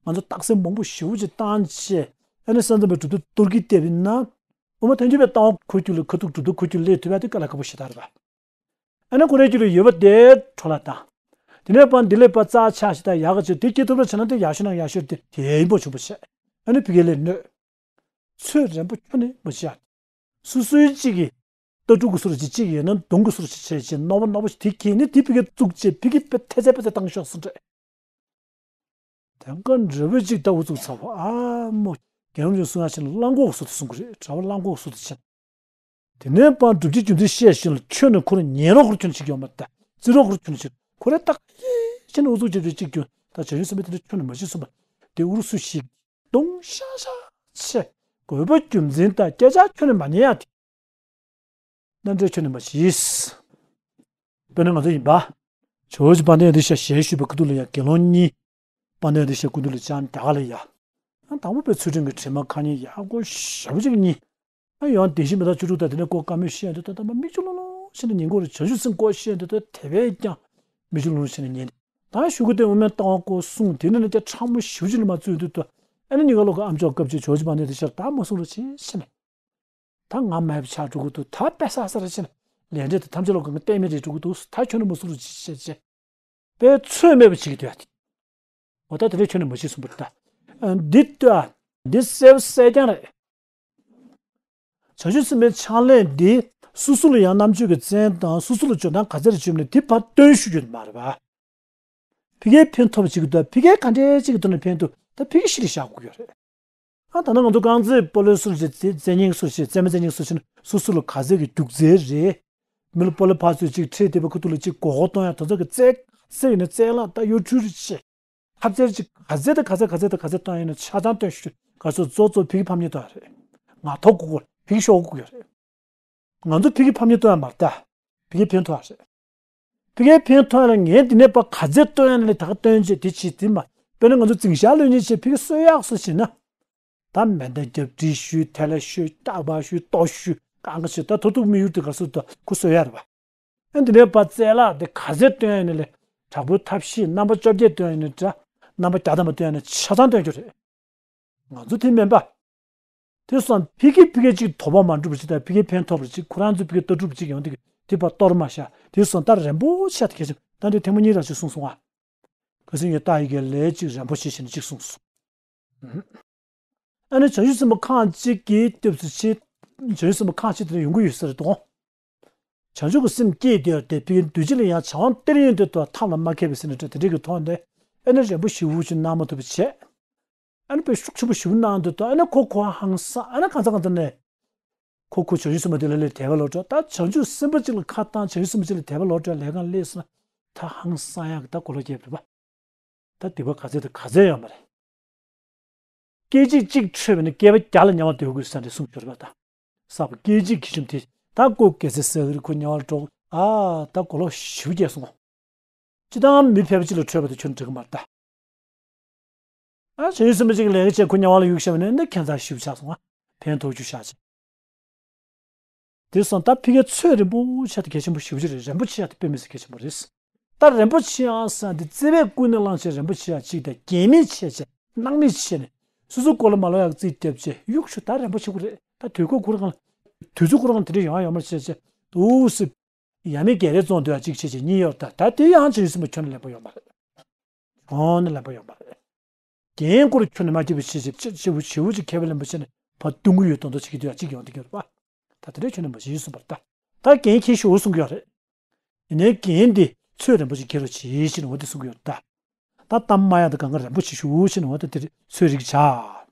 ང་ཚོ་རྟགས་གསལ་མང་པོ་ཞེ་པོ་ཅིག་བཏང་བྱས། ཨ་ནི་སེམས་ཙམ་པའི་གྲུབ་མཐའ་གཏོར་གྱི་བལྟས་པ་ཡིན་ན། འོ་མ་ཐལ་འགྱུར་བའི་ལྟ་བ་ཁོ་རྒྱུད་ལ་ཁ་ཐུག་གྲུབ་མཐའ་ཁོ་རྒྱུད་ལ་སླེབས་ཐུབ་ཡག་དེ་དཀའ་ལས་ཁག་པོ་ཞེ་དྲག་རེད་པ། ཨ་ནི་ཁོ་རའི་རྒྱུད་ལ་ཡོད་པ་དེ་འཕྲོ་བརླག་བཏང་། དེ་ནས་ཕར་འདི་ལས་ཕར་རྩ་ཆག་ཞིག་དང་ཡག་ག་ཅིག་དེ་སྐྱེ་ཐུབ་ར་བྱས་ན་དེ་ཡག་ཤོས་ན་ཡག་ཤོས་དེ་དེ་ཡིན་པ་བྱུང་བ་བྱས། ཨ་ནི་ཕ་གི་ལས་གནོད། ཚོད་རན་པོ་ཁྱོན་ནས་མ་བྱེད་ཡག་སོ་སོའི་གཅིག་གིས་ལྟ་གྲུབ་ཀྱི་བཟོ་འདྲ་ཅིག་གཅིག་ཡོད་ན་གདོང་གི་བཟོ་འདྲ་ཅིག་བྱས་བྱས་རྣོ་པོ་རྣོ་པོ་ཞིག་དེ་གྱེས་ནས་དེ་ཕ་གིར་བཙུགས་བྱས་ཕ་གི་དཔེ་ཐལ་ཚད་དཔེ་ཚད་བཏང་ཤོག་གསུངས་རེད། དེ་འགའ་འདྲ་བོ་ཅིག་ལྟ་བུ་བཙུགས་ཚར་བ་ཨ་མོ། རྒན་རབས་ཀྱིས་གསུང་ཡག་བྱས་ན་གླང་གོག་བཟོ་འདྲ་གསུང་གི་རེད། གྲྭ་པ་གླང་གོག་བཟོ་འདྲ་བྱས། དེ་ནས་ཕར་སྒྲུབ་བྱེད་རྒྱུ་མཚན་བཤད་བཞིན་ལ་ཁྱོན་ནས་ཁོ་རང་ཉན་རོགས་ཁོ་རང་ཁྱོན་ནས་བྱེད་ཀྱི་ཡོད་མ་རེད། བརྩི་རོགས་ཁོ་རང་ཁྱོན་ནས་བྱེད། ཁོ་རང་ཏག་ཏག་ཡེ་བྱས་ནས་ཨུ་ཚུགས་བྱེད་དུས་གཅིག་ཀྱང་ད་བྱང་ཆུབ་སེམས་དཔའ་དེ་འདྲ་ཁྱོན་ནས་མ་བྱེད་གསུངས་པ། དེ་ཨུ་རུ་སུ་ཞིག་གདོང་ཤ་ཤ་བྱས། དགོས་པ་རྒྱུ་མཚན་དང་སྐད་ཆ་ཁྱོན་ནས་མ་ཉན་ཡག་དེ། རྣམ་འགྲེལ་ཁྱོན་ནས་མ་བྱེད། དཔེར་ན་ང་ཚོ་ཡིན་པ། ཇོ་བོ་རྗེ་དཔལ་ལྡན་ཨ་ཏི་ཤ་ཞལ་བཞུགས་པའི་སྐུ་མདུན་ལ་ཡང་དགེ་སློང་གཉིས། དཔལ་ལྡན་ཨ་ཏི་ཤ་སྐུ་མདུན་ལ་བཅར་རྒྱ་གར་ལ་ཡ། ཨ་དང་པོ་དཔེ་ཚུལ་ཁྲིམས་ཀྱི་དྲི་མ་ཁ་ཉིན་ཡག་པོ་ཞེ་པོ་ཅིག་གཉིས། ཨ་ཡང་བདེན་བཞི་མི་རྟག་བཅུ་དྲུག་དང་དེ་ནས་ཀོ་བཀའ་མོལ་བཤད་འདུག་ད་ད་མ་མིག་ཆུ་ལོང་ལོང་བྱས་ནས་ཉན་གྱི་རེད། བྱང་ཆུབ་སེམས་སྐོར་བཤད་འདུག་ད་དེ་བས་ཀྱང་མིག་ཆུ་ལོང་ལོང་བྱས་ནས་ཉན། ད་ཞུ་གི་དེ་དབུ་མའི་ལྟ་བ་སྐོར་གསུངས་དེ་ནས་ནི་ཀྱང་ཕྲ་མོ་ཞེ་པོ་ཅིག་ལ་མ་བརྩི་འདུག་ད། ཨ་ནི་གཉིས་ཀ་ལོག་གི་ཨ་མཆོག་སྐབས་ཅིག་ཇོ་བོ་རྗེ་འབངས་ནི་དེ་ཤར་ད་མ་གསུང་རོགས་བྱེད་ཤི་ནས། ད་ང་མ་ཡབ་ཆགས་འགྲོ་གི་འདུག་ད་དཔེ་ས་ས་ར་ཤི་ནས། ལས་འབྲས་དེ་ཐམས་ཅད་ལོག་གི་ང་ལྟད་མི་རེད་འགྲོ་གི་འདུག་ད་ཁྱོད་ནི་མ་གསུང་རོགས་བྱེད་ཤི་ཅེས། དཔེ་ཚོད་མེད་པ་བྱེད་ཀྱི་འདུག་ཡ་དེ། འོ་ད་དེ་འདྲའི་ཁྱོད་ནི་མ་བྱེད་གསུངས་པ་རེད་ད། འདི་ལྟོས་ཨ། འདི་གསལ་པོ་གསལ་རྐྱང་རེད། བྱང་ཆུབ་སེམས་དཔའི་ཕྱག་ལེན་འདི་སོ་སོ་ལ་ཡང་རྣམ་དཔྱོད་ཀྱི་བཙན་དང་སོ་སོ་ལ་འཇོན་ཐང་ག་ཚད་རེ་བྱུང་ནས་དེ་ཕར་སྟོན་ཞུ་རྒྱུ་མ་རེད་པ། ཕ་གིར་ཕན་ཐོགས་པ་ཅིག་གི་འདུག་ཕ་གིར་ག་འདྲའི་ཅིག་གི་ཐོག་ནས་ཕན་འདུག་ད་ཕ་གི་གཞི་ལ་བཞག་དགོས་ཡོད་རེད། ཨ་ད་ནང་ང་ཚོ་རྐང་རྩེད་སྤོ་ལོའི་སུ་རེད། རྩེད་རྩེད་སྙིང་སུ་རེད། རྩེད་མོ་རྩེད་སྙིང་སུ་རེད། སོ་སོ་ལ་ག་ཚད་ཀྱི་རྒྱུག་རྩལ་རེད། མི་ལ་སྤོ་ལོ་ཕར་ཚུར་ཅིག་ཁྲིད་དེ་བ་ཁུ་ཐུག་ལ་ཅིག་མགོ་སྐོར་གཏོང་ཡ་དེ་ཚོ་གི་རྩལ་ག་ཚད་ཡིན་ན་རྩལ་ལ་ད་གཡོ་འཕྲུལ་རེ་བྱེད། ཐབས་རྩལ་ཅིག་ག་ཚད་དང་ག་ཚད་ག་ཚད་དང་ག་ཚད་གཏོང་ཡིན་ན་ཆ་ཚང་སྟོན་ཞུ། ག་ཚོད་གཙོ་གཙོ་ཕ་གི་ཕམ་ཉེས་གཏོང་ཡ་རེད། ང་ཐོག་གུག་གུག་ཕ་གི་ཤོག་གུག་ཡོད་རེད། ང་ཚོ་ཕ་གི་ཕམ་ཉེས་གཏོང་ཡ་མ་རེད་ད། ཕ་གི་ཕན་ཐོགས་ཡ་རེད། ཕ་གིའི་ཕན་ཐོགས་ལ་ངས་འདི་ནས་ཕར་ག་ཚད་སྟོན་ཡ་ལས་ད་ག་སྟོན་བྱས་དེ་བྱེད་དེ་མ། དཔེར་ན་ང་ཚོ་འཛིང་ཤག་ལོན་ཉེས་བྱས་ཕ་གི་གསོད་ཡག་སོ་བྱེད་ན། ད་མེ་མདའ་རྒྱབ་བྲིས་ཞུས། ཐལ་བ་ཞུས། རྟག་པར་ཞུས། ལྟོ་ཞུས། གང་ག་བྱས་ད་ཐོ་ཐུག་མི་ཡུར་དེ་ག་སོ་ད་ཁུ་གསོད་ཡ་རེད་པ། ཨ་འདི་ནས་ཕར་རྩལ་ལ་དེ་ག་ཚད་སྟོན་ཡ་ནི་ལས། དྲག་པོའི་ཐབས་ཤེས་རྣམ་པ་བཅོ་བརྒྱད་སྟོན་ཡ་ནི་འདྲ། རྣམ་པ་བརྒྱ་ཐམ་པ་སྟོན་ཡ་ནི་ཆ་ཚང་སྟོན་རྒྱུ་རེད། ང་ཚོ་དེ་མིན་པ། དེ་སོང་ཕ་གི་ཕ་གི་གཅིག་དོགས་པ་མ་འགྲུབ་པ་ཅིག་དང་ཕ་གི་ཕན་ཐོགས་པ་ཅིག་ཁོ་རང་ཚོའི་ཕ་གི་ལྟ་གྲུབ་ཅིག་ཡོང་དུས་དེ་ཕར་གཏོར་མ་བཞག་དེ་སོང་ད་རིན་པོ་ཆེ་དེ་གལ་ཆེན་ད་འདི་ཐེངས་མ་གཉིས་རང་ཅིག་གསུངས་སོང་ཨ། ཁ་སང་ངས་ལྟ་ཡི་གེ་ལས་ཅིག་རིན་པོ་ཆེ་ཞིག་ནས་ཅིག་གསུངས་སོང་། ཨ་ནི་བྱང་ཆུབ་སེམས་དཔའ་ཁག་ཅིག་གིས་སྐྱབས་སུ་མཆི། བྱང་ཆུབ་སེམས་དཔའ་ཁག་ཅིག་དེ་འདྲ་ཡོང་གི་ཡོད་ས་རེད་དོ། བྱང་ཆུབ་ཀྱི་སེམས་བསྐྱེད་དེ་ཡོད་དེ་ཕ་གི་འདུས་བྱས་ལ་ཡང་བྱ་བ་སྟེར་ཡོང་དུས་དོ་ཐབས་ལ་མ་མཁས་པའི་སེམས་ནི་དེ་འདྲ་གི་ཐོག་ནས་ཨ་ནི་རིན་པོ་ཞེ་པོ་ཅིག་གནང་མ་ཐུབ་པ་བྱས། ཨ་ནི་དཔེ་ཤུགས་ཆེན་པོ་ཞེ་པོ་གནང་དུས་དོ་ཨ་ནི་ཁོ་ཁོ་ཧང་སང་ཨ་ནི་གང་ཚ་གང་ཚ་ནས། ཁོ་ཁོ་བྱང་ཆུབ་སེམས་དཔའ་དེ་ལ་ལས་དད་པ་ལོག་འགྲོ། ད་བྱང་ཆུབ་སེམས་དཔའ་ཅིག་ལ་ཁ་བཏང་བྱང་ཆུབ་སེམས་དཔའ་ཅིག་ལ་དད་པ་ལོག་འགྲོ་ལས་གང་ལས་སོང་ན་ད་ཧང་སང་ཡག་གི་ད་གོ་ལོག་རྒྱབ་རེད་པ། ད་སྡིག་པ་ག་ཚད་དང་ག་ཚད་ཡོད་མ་རེད། སྐད་ཅིག་གཅིག་འཕྲོད་པ་ནི་བསྐལ་པ་བརྒྱ་ལ་དམྱལ་བར་སྡོད་དགོས་ས་འདྲ་གསུངས་ཡོད་རེད་པ་ད། བསགས་པ་སྐད་ཅིག་གི་ཆུམ་དེ་ད་ཀོ་གེ་སེ་ས་གི་རི་ཁོ་དམྱལ་བར་འགྲོ་ཨ་ད་གོ་ལོག་ཞིབ་རྒྱས་སོང་། སྤྱི་བཏང་མི་ཕལ་པ་གཅིག་ལ་འཕྲོད་པ་དེ་ཁྱོན་འགྲིག་གི་མ་རེད་ད། ཨ་བྱང་ཆུབ་སེམས་དཔའ་གཅིག་གི་ལས་ཀ་བྱས་ཁོ་དམྱལ་བ་ལ་གཡུགས་བཞག་པ་ནི་འདི་ཁྱད་མཚར་ཞིབ་ཆགས་སོང་ཨ། ཕན་ཐོགས་རྒྱུ་ཆགས་ཆེ། དེ་སོང་ད་ཕ་གིའི་ཚོད་རིན་པོ་ཆེ་དེ་གལ་ཆེན་པོ་ཞེ་པོ་ཅིག་རེད། རིན་པོ་ཆེ་ཡ་དེ་དཔེ་མི་སྲིད་གལ་ཆེན་པོ་རེད། ད་རིན་པོ་ཆེ་ཡང་ས་འདི་བརྩེ་བས་ཀུན་ནས་བསླངས་བྱས་རིན་པོ་ཆེ་ཡ་གཅིག་དང་རྒྱན་མེད་ཆེ་བྱས་སྣང་མེད་ཆེ་ནས་སོ་སོ་ཀོ་ལ་མ་ལོ་ཡག་རྩིས་རྒྱབ་བྱས་གཡུག་ཤུ་ད་རིན་པོ་ཆེ་གུ་རེད། ད་དུས་ཁོ་གུ་རང་དུས་ཚོད་གུ་རང་དེ་འདྲ་ཡོང་ཡ་ཡོད་མ་རེད་བྱས་བྱས་འདུག་སེ། ཡ་མེད་རྒྱལ་རེ་བཙོང་འདོད་ཡ་གཅིག་བྱས་བྱས་གཉིས་ཡོད་ད་ད་དེ་ཡང་བྱང་ཆུབ་སེམས་དཔའ་ཁྱོན་ནས་ལེན་པ་ཡོད་མ་རེད། ཁྱོན་ནས་ལེན་པ་ཡོད་མ་རེད། རྒྱན་སྐོར་ཁྱོན་ནས་མ་སྐྱིད་པ་བྱེད་བྱེད་བྱེད་བྱེད་བྱེད་བྱེད་ཁྱད་པར་ལེན་པ་བྱས་ནས་ཕར་བཏུང་གི་ཡོད་དོན་དུ་བྱེད་ཀྱི་འདུག་ཡ་གཅིག་ཡོང་དུ་གྱུར་པ། ད་དེ་འདྲའི་ཁྱོན་ནས་མ་བྱེད་གསུངས་པར་ད། ད་རྒྱན་ཁྱད་ཞུ་གསུང་གི་ཡོད་རེད། ཡིན་ནའི་རྒྱན་འདི་ཚོད་རིན་པོ་ཆེ་ཁྱེར་རོ་བྱེད་ཕྱིར་འོ་དེ་གསུང་གི་ཡོད་ད། ད་གཏམ་སྨྲ་ཡག་དང་གང་ག་རིན་པོ་ཆེ་ཞུ་ཕྱིར་འོ་ད་དེ་ཚོད་རིག་བྱ།